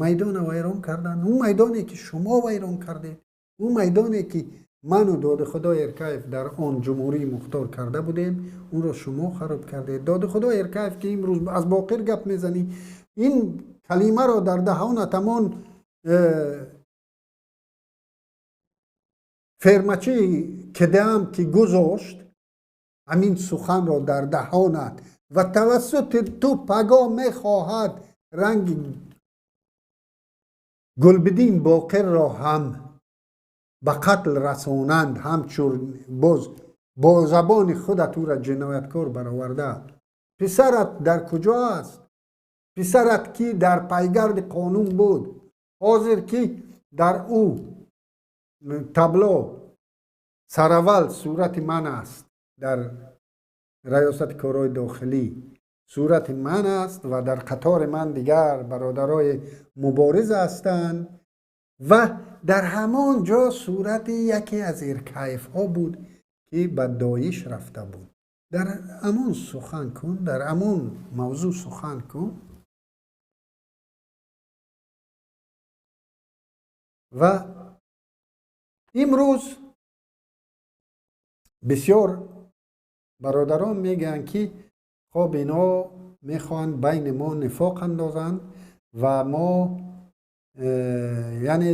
майдона вайрон карданд. Ӯ майдоне, ки шумо вайрон кардед, ӯ майдоне, ки ману Додихудо Эркаев дар он ҷумҳурии мухтор карда будем, онро шумо хароб кардед. Додихудо Эркаев, ки имрӯз аз Боқир гап мезанӣ, ин калимаро дар даҳонат ҳамон фермачии кидаам, ки гузошт ҳамин суханро дар даҳонат ва тавассути ту пагоҳ мехоҳад ранги Гулбиддин Боқирро ҳам ба қатл расонанд, ҳамчун боз бо забони худат ӯра ҷинояткор бароварда. Писарат дар куҷо аст? Писарат, ки дар пайгарди қонун буд, ҳозир ки дар ӯ табло сараввал сурати ман аст, дар раёсати корҳои дохилӣ сурати ман аст ва дар қатори ман дигар бародарои мубориз ҳастанд ва дар ҳамон ҷо сурати яке аз Иркаевҳо буд, ки ба Доиш рафта буд. Дар ҳамон сухан кун, дар ҳамон мавзӯъ сухан кун. Ва имрӯз бисёр бародарон мегӯянд, ки хоб, ино мехоҳанд байни мо нифоқ андозанд ва мо яъне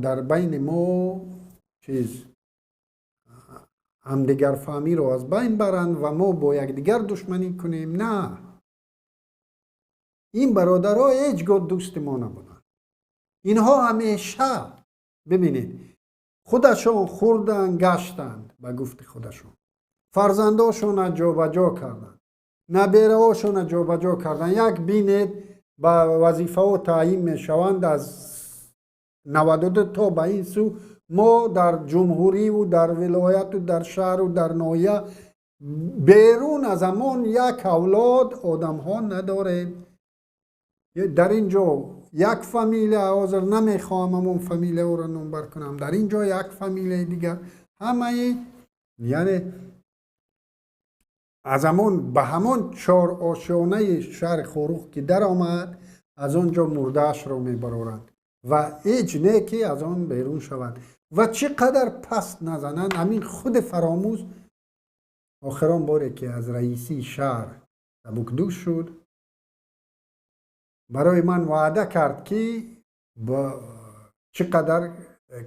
дар байни мо чиз ҳамдигарфаҳмиро аз байн баранд ва мо бо якдигар душманӣ кунем. На, ин бародаро ҳеҷ гоҳ дӯсти мо набуданд. Инҳо ҳамеша, бибинед, худашон хӯрданд, гаштанд, ба гуфти худашон фарзандошонро ҷобаҷо карданд, набераҳошонро ҷобаҷо карданд. Як бинед, ба вазифаҳо таъйин мешаванд аз 92 то ба ин сӯ мо дар ҷумҳуриву дар вилояту дар шаҳру дар ноҳия берун аз ҳамон як авлод одамҳо надорем. Дар ин ҷо як фамилия, ҳозир намехоҳам ҳамон фамилияҳоро номбар кунам, дар ин ҷо як фамилияи дигар, ҳамаи яъне аз ҳамон ба ҳамон чор ошёнаи шаҳри Хоруғ ки даромад, аз он ҷо мурдаашро мебароранд ва ҳеҷ не ки аз он берун шавад. Ва чӣ қадар паст назананд, ҳамин худи Фаромӯз охирон боре ки аз раисии шаҳр сабукдӯш шуд, барои ман ваъда кард, ки чӣ қадар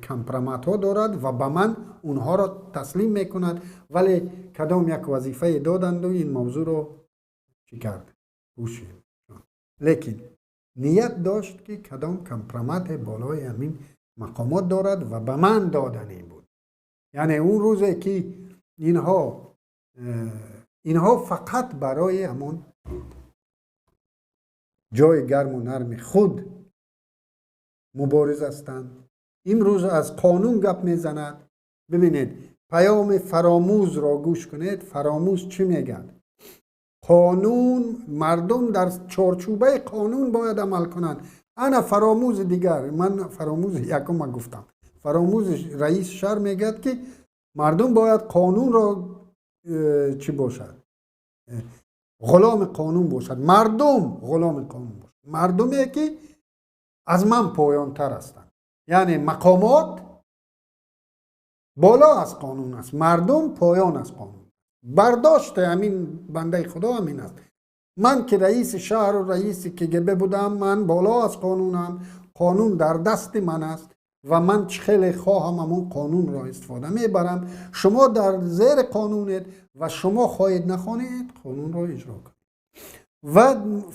компроматҳо дорад ва ба ман онҳоро таслим мекунад, вале кадом як вазифае доданду ин мавзӯъро чӣ кард, пӯшид. Лекин ният дошт, ки кадом компромате болои ҳамин мақомот дорад ва ба ман доданӣ буд. Яъне он рӯзе ки инҳо фақат барои ҳамон ҷои гарму нарми худ мубориз ҳастанд. Имрӯз аз қонун гап мезанад. Бибинед, паёми Фаромӯзро гӯш кунед. Фаромӯз чӣ мегӯяд? Қонун, мардум дар чорчӯбаи қонун бояд амал кунанд. Ана Фаромӯзи дигар, ман Фаромӯзи якума гуфтам, Фаромӯзи раис шаҳр мегӯяд, ки мардум бояд қонунро чӣ бошад, ғуломи қонун бошад, мардум ғуломи қонун бошад, мардуме ки аз ман поёнтар ҳастанд. Яъне мақомот боло аз қонун аст, мардум поён аз қонун. Бардошти ҳамин бандаи худо ҳамин аст. Ман ки раиси шаҳру раиси КГБ будам, ман боло аз қонунам, қонун дар дасти ман аст ва ман чӣ хеле хоҳам ҳамон қонунро истифода мебарам. Шумо дар зери қонунед ва шумо хоҳед нахонед қонунро иҷро кунед. Ва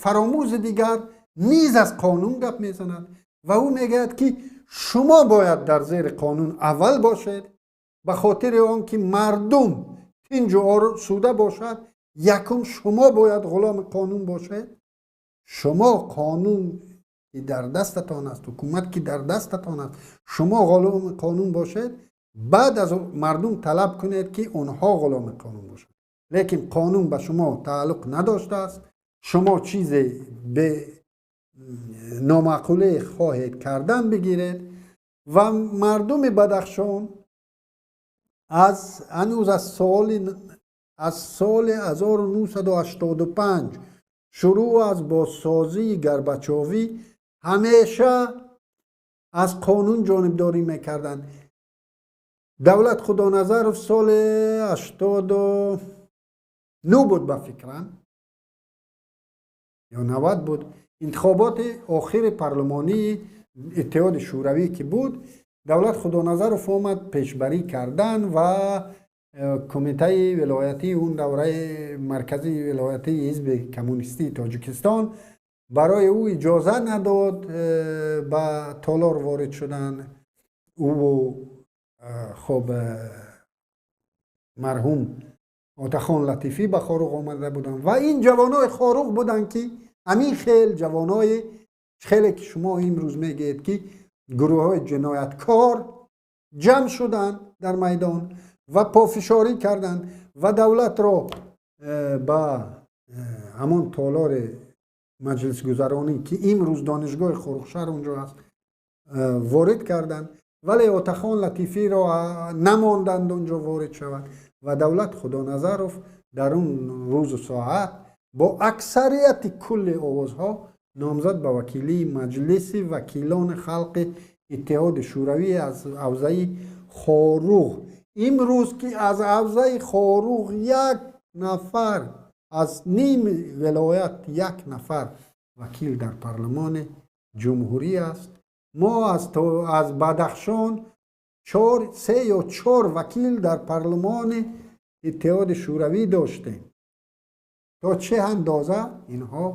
фаромӯзи дигар низ аз қонун гап мезанад ва ӯ мегӯяд ки шумо бояд дар зери қонун аввал бошед, ба хотири он ки мардум тинҷу осуда бошад, якум шумо бояд ғуломи қонун бошед. Шумо қонун ки дар дастатон аст, ҳукумат ки дар дастатон аст, шумо ғуломи қонун бошед, баъд аз мардум талаб кунед ки онҳо ғуломи қонун бошанд. Лекин қонун ба шумо тааллуқ надоштааст. Шумо чизе бе номаъқуле хоҳед кардан бигиред. Ва мардуми Бадахшон аз ҳанӯз аз соли 1985 шурӯъ аз бозсозии Горбачовӣ ҳамеша аз қонун ҷонибдорӣ мекарданд. Давлат Худоназаров соли 89 буд ба фикрам ё 90 буд, интихоботи охири парлумонии Иттиҳоди Шӯравӣ ки буд, Давлат Худоназаров омад пешбарӣ кардан ва кумитаи вилоятии он давраи марказии вилоятии ҳизби коммунистии Тоҷикистон барои ӯ иҷоза надод ба толор ворид шудан. Ӯву хоб марҳум Отахон Латифӣ ба Хоруғ омада буданд ва ин ҷавонои Хоруғ буданд ки ҳамин хел ҷавонои хеле ки шумо имрӯз мегӯед ки гурӯҳҳои ҷинояткор ҷамъ шуданд дар майдон ва пофишорӣ карданд ва давлатро ба ҳамон толори маҷлисгузаронӣ ки имрӯз донишгоҳи Хоруғшаҳр унҷо аст ворид карданд, вале Отахон Латифиро намонданд унҷо ворид шавад ва Давлат Худоназаров дар он рӯзу соат бо аксарияти кулли овозҳо номзад ба вакилии Маҷлиси вакилони халқи Иттиҳоди Шӯравӣ аз ҳавзаи Хоруғ. Имрӯз ки аз ҳавзаи Хоруғ як нафар аз ним вилоят як нафар вакил дар парлумони ҷумҳурӣ аст, мо аз Бадахшон се ё чор вакил дар парлумони Иттиҳоди Шӯравӣ доштем. То чӣ андоза инҳо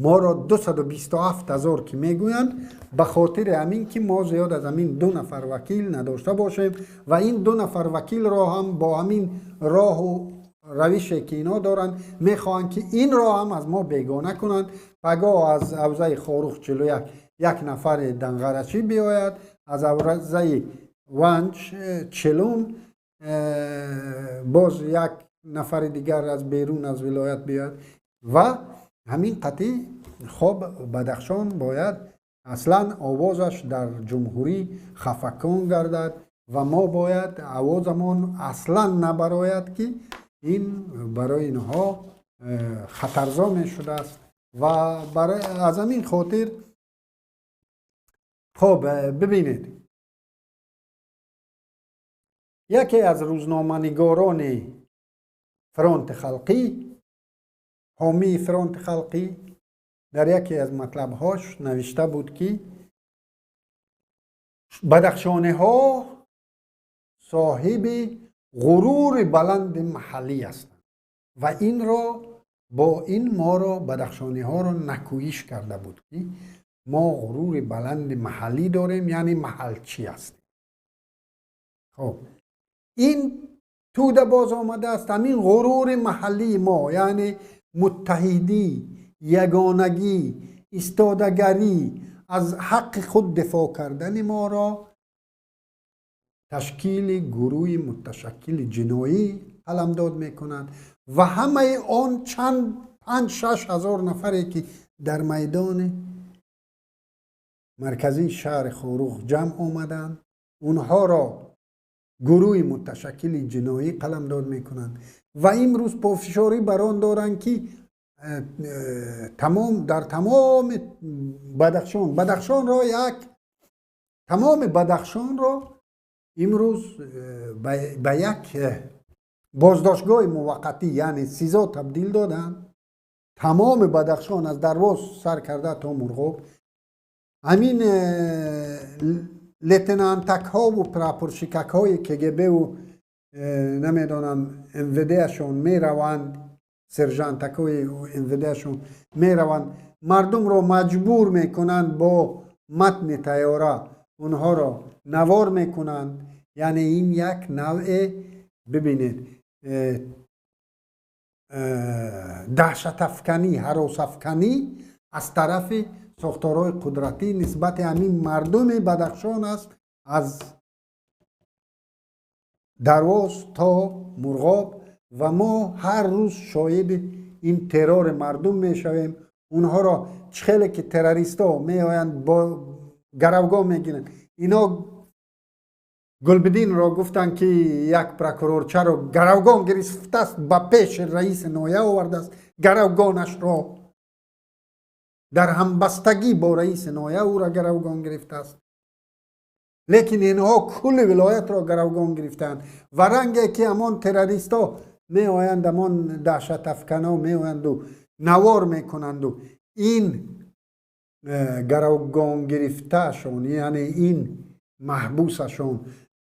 моро 227 ҳазор ки мегӯянд, ба хотири ҳамин ки мо зиёд аз ҳамин ду нафар вакил надошта бошем ва ин ду нафар вакилро ҳам бо ҳамин роҳу равише ки инҳо доранд мехоҳанд ки инро ҳам аз мо бегона кунанд. Пагоҳ аз ҳавзаи Хоруғ 41 як нафари данғарачӣ биёяд, аз ҳавзаи Ванҷ 40 боз як нафари дигар аз берун аз вилоят биёяд ва ҳамин қатъи хоб Бадахшон бояд аслан овозаш дар ҷумҳурӣ хафакон гардад ва мо бояд овозамон аслан набарояд ки ин барои инҳо хатарзо мешудааст. Ва аз ҳамин хотир хоб бибинед, яке аз рӯзноманигорони фронти халқӣ, ҳомии фронти халқӣ, дар яке аз матлабҳош навишта буд ки бадахшониҳо соҳиби ғурури баланди маҳаллӣ ҳастанд ва инро бо ин моро бадахшониҳоро накӯиш карда буд ки мо ғурури баланди маҳаллӣ дорем, яъне маҳалчӣ ҳастем. Хоб ин тӯда боз омадааст ҳамин ғурури маҳаллии мо, яъне муттаҳидӣ, ягонагӣ, истодагарӣ, аз ҳаққи худ дифоъ кардани моро ташкили гурӯҳи муташаккили ҷиноӣ қаламдод мекунанд ва ҳамаи он чанд 5-6 ҳазор нафаре ки дар майдони марказии шаҳри Хоруғ ҷамъ омаданд, онҳоро гурӯҳи муташаккили ҷиноӣ қаламдод мекунанд ва имрӯз пофишорӣ бар он доранд ки Тамом дар тамоми Бадахшон, Бадахшонро як тамоми Бадахшонро имрӯз ба як боздоштгоҳи муваққатӣ, яъне СИЗО табдил доданд. Тамоми Бадахшон аз Дарвоз сар карда то Мурғоб ҳамин лейтенантакҳову прапорщикакҳои КГБу, намедонам, МВДашон мераванд, сержантакҳои МВДашон мераванд, мардумро маҷбур мекунанд, бо матни тайёра онҳоро навор мекунанд. Яъне ин як навъе, бибинед, даҳшатафканӣ, ҳаросафканӣ аз тарафи сохторҳои қудратӣ нисбати ҳамин мардуми Бадахшон аст, аз Дарвоз то Мурғоб. Ва мо ҳар рӯз шоҳиди ин террори мардум мешавем. Онҳоро чӣ хеле ки террористҳо меоянд, бо гаравгоҳ мегиранд. Ино Гулбидинро гуфтанд, ки як прокурорчаро гаравгон гирифтааст, ба пеши раиси ноҳия овардааст гаравгонашро, дар ҳамбастагӣ бо раиси ноҳия ӯро гаравгон гирифтааст. Лекин инҳо кулли вилоятро гаравгон гирифтаанд ва ранге ки ҳамон террористҳо меоянд, ҳамон даҳшатафканҳо меоянду навор мекунанду ин гаравгон гирифтаашон, яъне ин маҳбусашон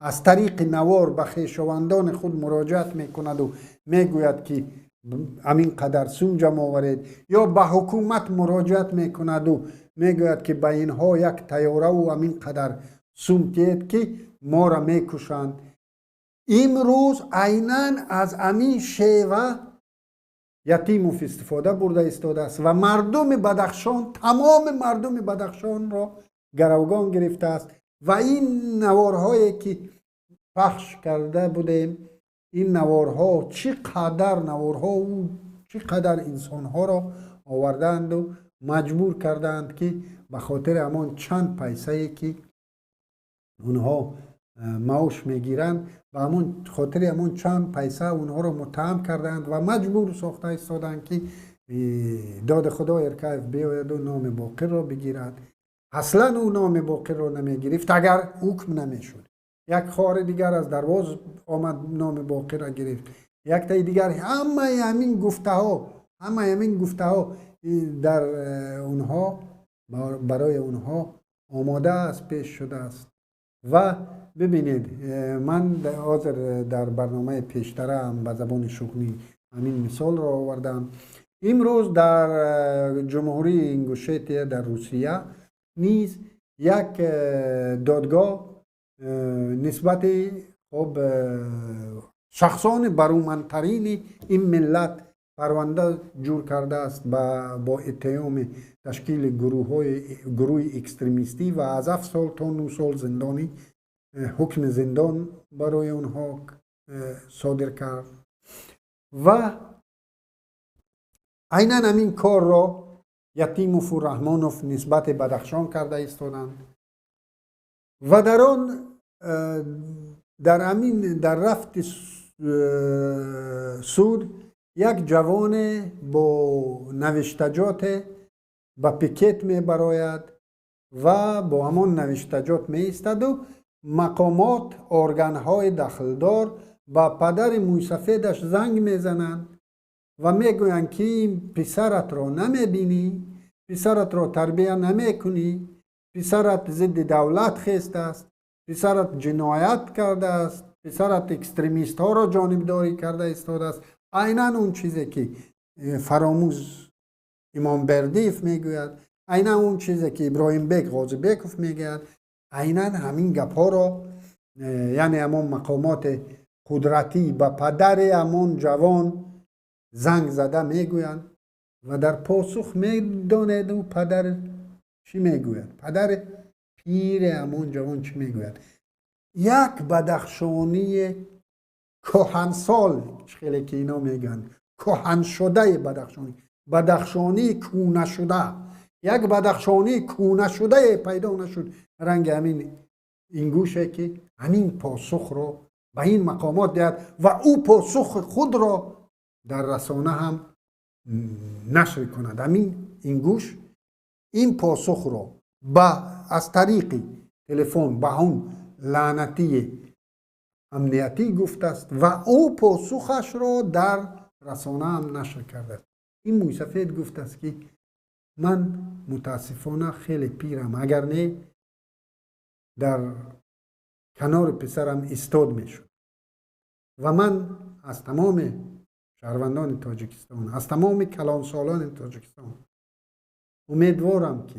аз тариқи навор ба хешовандони худ муроҷиат мекунаду мегӯяд, ки ҳамин қадар сум ҷамъ оваред, ё ба ҳукумат муроҷиат мекунаду мегӯяд, ки ба инҳо як тайёраву ҳамин қадар сум тиҳед, ки моро мекушанд. Имрӯз айнан аз ҳамин шева Ятимов истифода бурда истодааст ва мардуми Бадахшон, тамоми мардуми Бадахшонро гаравгон гирифтааст. Ва ин наворҳое ки пахш карда будем, ин наворҳо чӣ қадар наворҳо, чӣ қадар инсонҳоро овардаанду маҷбур кардаанд, ки ба хотири ҳамон чанд пайсае ки онҳо маош мегиранд, ба ҳамон хотири ҳамон чанд пайса онҳоро муттаҳам кардаанд ва маҷбур сохта истодаанд, ки доди худо Эркаев биёяду номи Боқирро бигирад. Аслан ӯ номи Боқирро намегирифт, агар ҳукм намешуд. Як хоҳари дигар аз Дарвоз омад, номи Боқирро гирифт, яктаи дигар. Ҳамаи ҳамин гуфтаҳо, ҳамаи ҳамин гуфтаҳо дар онҳо барои онҳо омода аст, пеш шудааст. Ва бибинед, ман ҳозир дар барномаи пештараам ба забони шуғнӣ ҳамин мисолро овардам. Имрӯз дар Ҷумҳурии Ингушетия дар Русия низ як додгоҳ нисбати хоб шахсони барумандтарини ин миллат парванда ҷур кардааст бо иттиҳоми ташкили гурӯҳи экстремистӣ ва аз 7 сол то 9 сол зиндонӣ, ҳукми зиндон барои онҳо содир кард. Ва айнан ҳамин корро Ятимову Раҳмонов нисбати Бадахшон карда истоданд. Ва дар он дар ҳамин дар рафти суд як ҷавоне бо навиштаҷоте ба пикет мебарояд ва бо ҳамон навиштаҷот меистаду мақомот, органҳои дахлдор ба падари мӯйсафедаш занг мезананд ва мегӯянд, ки писаратро намебинӣ, писаратро тарбия намекунӣ, писарат зидди давлат хестааст, писарат ҷиноят кардааст, писарат экстремистҳоро ҷонибдорӣ карда истодааст. Айнан он чизе ки Фаромӯз Имомбердиев мегӯяд, айнан он чизе ки Иброҳимбек Ғозибеков мегӯяд, айнан ҳамин гапҳоро яъне ҳамон мақомоти қудратӣ ба падари ҳамон ҷавон занг зада мегӯянд. Ва дар посух медонед, ӯ падар чӣ мегӯяд? Падари пири ҳамон ҷавон чӣ мегӯяд? Як бадахшонии кӯҳансол, чӣ хеле ки ино мегӯянд, кӯҳаншудаи бадахшонӣ, бадахшонии кӯнашуда, як бадахшонии кӯнашудае пайдо нашуд ранги ҳамин ингуше, ки ҳамин посухро ба ин мақомот диҳад ва ӯ посухи худро дар расона ҳам нашр кунад. Ҳамин ингуш ин посухро аз тариқи телефон ба он лаънатии амниятӣ гуфтааст ва ӯ посухашро дар расона ҳам нашр кардааст. Ин мӯйсафед гуфтааст, ки ман мутаассифона хеле пирам, агар не дар канори писарам истод мешуд. Ва ман аз тамоми шаҳрвандони Тоҷикистон, аз тамоми калонсолони Тоҷикистон умедворам, ки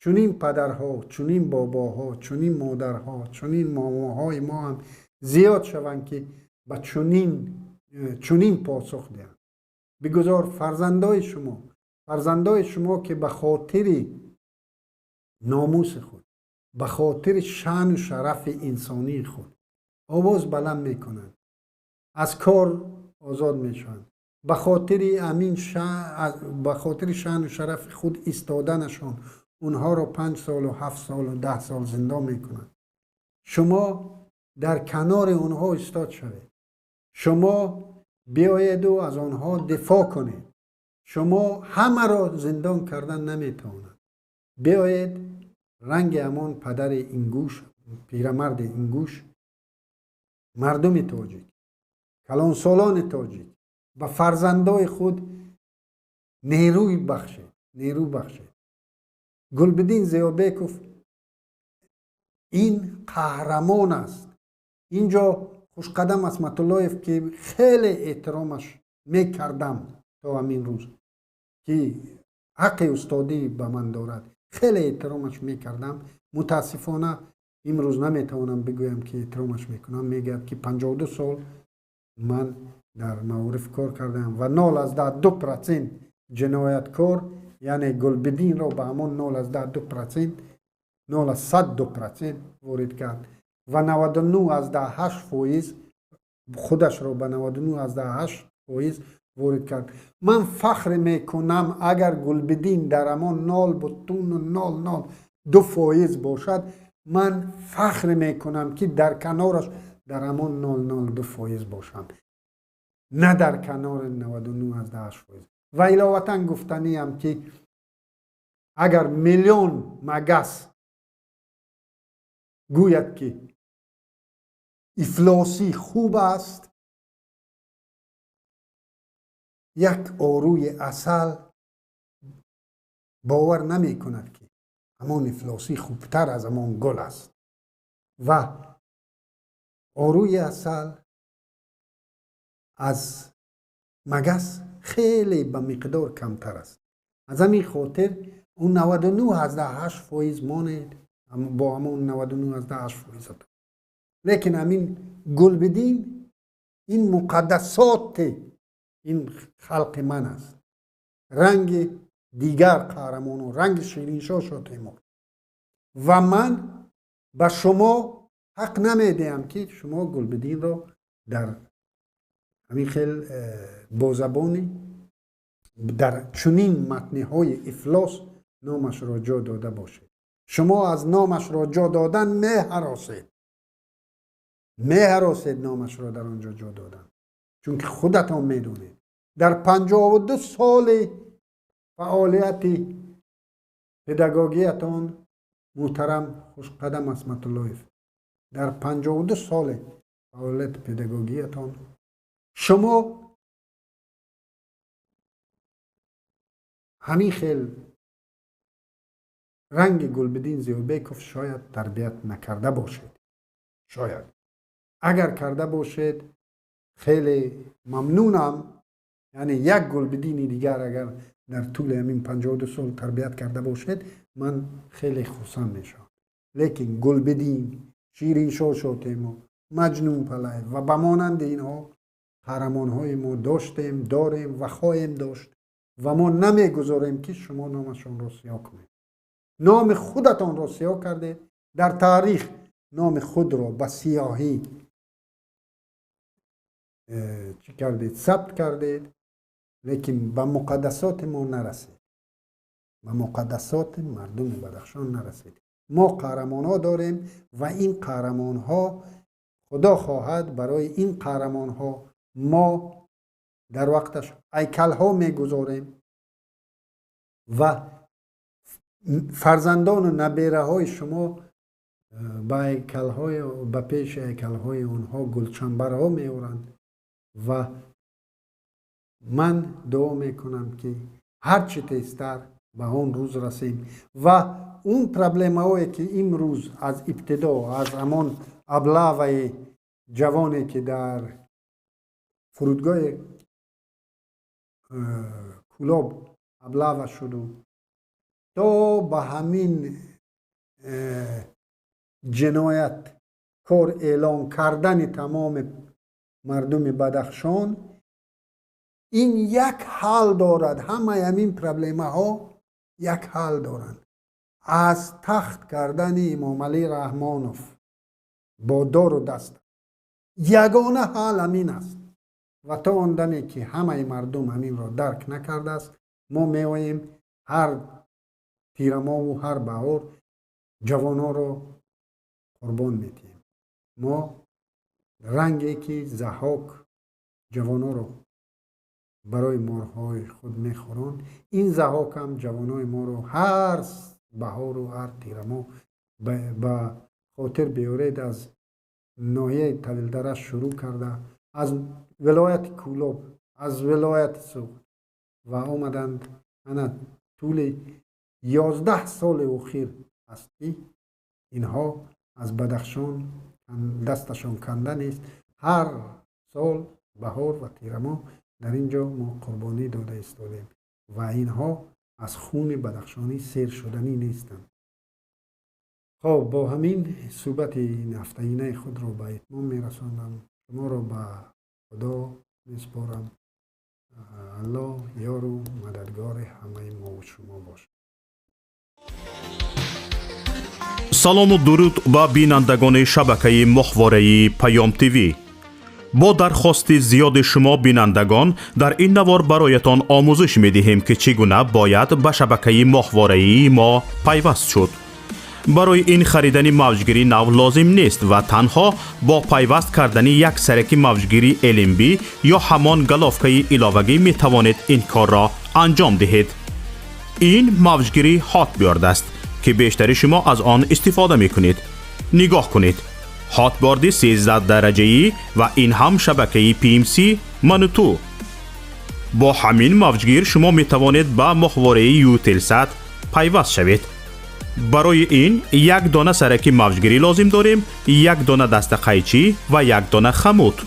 чунин падарҳо, чунин бобоҳо, чунин модарҳо, чунин момоҳои мо ҳам зиёд шаванд, ки ба чунин посух диҳанд. Бигузор фарзандои шумо, фарзандои шумо, ки ба хотири номуси худ, ба хотири шаъну шарафи инсонии худ овоз баланд мекунанд, аз кор озод мешаванд, ба хотири амин ба хотири шаъну шарафи худ истоданашон онҳоро 5 солу 7 солу 10 сол зиндон мекунанд. Шумо дар канори онҳо истод шавед. Шумо биёеду аз онҳо дифоъ кунед. Шумо ҳамаро зиндон кардан наметавонад. Биёед ранги ҳамон падари ингуш, пирамарди ингуш, мардуми тоҷик, калонсолони тоҷик ба фарзандои худ нерӯй бахшед, нерӯ бахшед. Гулбиддин Зиёбеков ин қаҳрамон аст. Инҷо Хушқадам Асматуллоев, ки хеле эҳтиромаш мекардам то ҳамин рӯз, ки ҳаққи устодӣ ба ман дорад, хеле эҳтиромаш мекардам. Мутаассифона имрӯз наметавонам бигӯям, ки эҳтиромаш мекунам. Мегӯяд, ки 52 сол ман дар маориф кор кардам ва 0,2% ҷинояткор, яъне Гулбиддинро ба ҳамон 0,2%, 0,102% ворид кард ва 99,8% худашро ба 99,8% ворид кард. Ман фахр мекунам, агар Гулбиддин дар ҳамон 0,002% бошад, ман фахр мекунам, ки дар канораш дар ҳамон 0,02% бошам, на дар канори 99,8%. Ва иловатан гуфтаниам, ки агар миллион магас гӯяд, ки ифлосӣ хуб аст, як орӯи асал бовар намекунад, ки ҳамон ифлосӣ хубтар аз ҳамон гул аст. Ва орӯи асал аз магас хеле ба миқдор камтар аст. Аз ҳамин хотир он 99,8% монед бо ҳамон 99,8%. Лекин ҳамин Гулбиддин ин муқаддасоти ин халқи ман аст, ранги дигар қаҳрамоно, ранги Шириншоҳ Шотемур. Ва ман ба шумо ҳақ намедиҳам, ки шумо Гулбиддинро дар ҳамин хел бо забони дар чунин матниҳои ифлос номашро ҷо дода бошед. Шумо аз номашро ҷо додан меҳаросед, меҳаросед номашро дар он ҷо ҷо додан, чунки худатон медонед, дар 52 соли фаъолияти педагогиятон, муҳтарам Хушқадам Асматуллоев, дар 52 соли фаъолияти педагогиятон шумо ҳамин хел ранги Гулбиддин Зиёбеков шояд тарбият накарда бошед. Шояд агар карда бошед, хеле мамнунам. Яъне як Гулбиддини дигар агар дар тӯли ҳамин 52 сол тарбият карда бошед, ман хеле хурсанд мешавам. Лекин Гулбиддин, Шириншоҳ Шотемур, Маҷнун Палаев ва ба монанди инҳо қаҳрамонҳои мо доштем, дорем ва хоҳем дошт ва мо намегузорем, ки шумо номашонро сиёҳ кунед. Номи худатонро сиёҳ кардед, дар таърих номи худро ба сиёҳӣ чӣ кардед, сабт кардед, лекин ба муқаддасоти мо нарасед, ба муқаддасоти мардуми Бадахшон нарасед. Мо қаҳрамонҳо дорем ва ин қаҳрамонҳо, худо хоҳад, барои ин қаҳрамонҳо мо Дар вақташ ҳайкалҳо мегузорем ва фарзандону набераҳои шумо ба ҳайкалҳои, ба пеши ҳайкалҳои онҳо гулчанбарҳо меоранд. Ва ман дуо мекунам, ки ҳарчи тезтар ба он рӯз расем ва он проблемаҳое, ки имрӯз аз ибтидо, аз ҳамон облаваи ҷавоне, ки дар фурудгоҳи Кӯлоб облава шуду то ба ҳамин ҷиноят кор эълон кардани тамоми мардуми Бадахшон, ин як ҳал дорад. Ҳамаи ҳамин проблемаҳо як ҳал доранд: аз тахт кардани Эмомалӣ Раҳмонов бо дору даст. Ягона ҳал ҳамин аст. Ва то он даме, ки ҳамаи мардум ҳаминро дарк накардааст, мо меоем ҳар тирамоҳу ҳар баҳор ҷавонҳоро қурбон медиҳем. Мо ранге ки Заҳҳок ҷавонҳоро барои морҳои худ мехӯронд, ин Заҳҳок ҳам ҷавонои моро ҳар баҳору ҳар тирамоҳ. Ба хотир биёред, аз ноҳияи Тавилдара шурӯъ карда, аз вилояти Кӯлоб, аз вилояти Суғд ва омаданд. Ана тӯли 11 соли охир аст, ки инҳо аз Бадахшон дасташон канда нест. Ҳар сол баҳор ва тирамоҳ дар ин ҷо мо қурбонӣ дода истодем ва инҳо аз хуни бадахшонӣ сер шуданӣ нестанд. Хоб, бо ҳамин суҳбати ҳафтаинаи худро ба итмом мерасонам. Шуморо ба Худо месупорам. Аллоҳ ёру мададгори ҳамаи мову шумо бошад. Салому дуруд ба бинандагони шабакаи моҳвораи Паём ТВ. Бо дархости зиёди шумо бинандагон, дар ин навор бароятон омӯзиш медиҳем, ки чӣ гуна бояд ба шабакаи моҳвораии мо пайваст шуд. Барои ин харидани мавҷгири нав лозим нест ва танҳо бо пайваст кардани як сараки мавҷгири LNB ё ҳамон головкаи иловагӣ метавонед ин корро анҷом диҳед. Ин мавҷгири Hotbird аст, ки бештари шумо аз он истифода мекунед. Нигоҳ кунед: Hotbird 13 дараҷаӣ ва ин ҳам шабакаи PMC Мануту. Бо ҳамин мавҷгир шумо метавонед ба моҳвораи Eutelsat пайваст шавед. Барои ин як дона сараки мавҷгирӣ лозим дорем, як дона дастақайчӣ ва як дона хамут.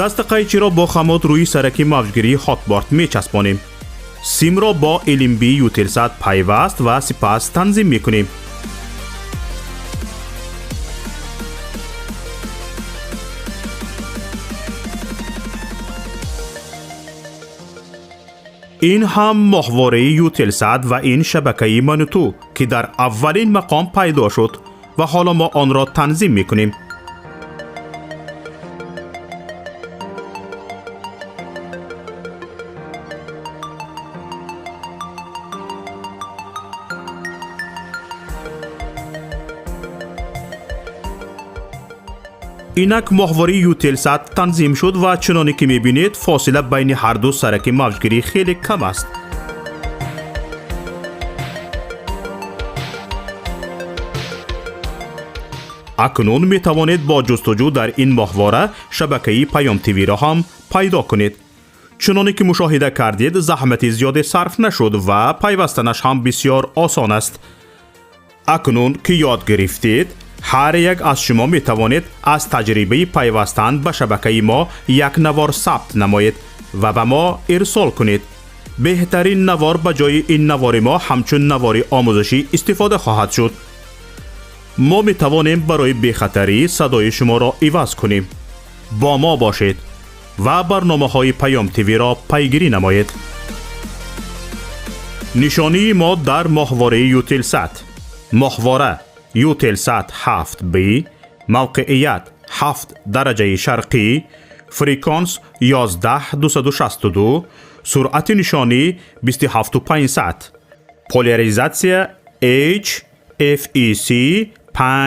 Дастақайчиро бо хамут рӯи сараки мавҷгирии Hotbird мечаспонем, симро бо LNB Eutelsat пайваст ва сипас танзим мекунем. Ин ҳам моҳвораи Eutelsat ва ин шабакаи Мануту, ки дар аввалин мақом пайдо шуд ва ҳоло мо онро танзим мекунем. Инак моҳвораи Eutelsat танзим шуд ва чуноне ки мебинед, фосила байни ҳарду сараки мавҷгирӣ хеле кам аст. Акнун метавонед бо ҷустуҷӯ дар ин моҳвора шабакаи Паём ТВ-ро ҳам пайдо кунед. Чуноне ки мушоҳида кардед, заҳмати зиёде сарф нашуд ва пайвастанаш ҳам бисёр осон аст. Акнун ки ёд гирифтед, ҳар як аз шумо метавонед аз таҷрибаи пайвастан ба шабакаи мо як навор сабт намоед ва ба мо ирсол кунед. Беҳтарин навор ба ҷои ин навори мо ҳамчун навори омӯзишӣ истифода хоҳад шуд. Мо метавонем барои бехатарӣ садои шуморо иваз кунем. Бо мо бошед ва барномаҳои Паём ТВ-ро пайгирӣ намоед. Нишонии мо дар моҳвораи Eutelsat: моҳвора Eutelsat 7B, мавқеият 7 дараҷаи шарқӣ, фреквенс 11262, суръати нишонӣ 27500, поляризатсия H FEC 5.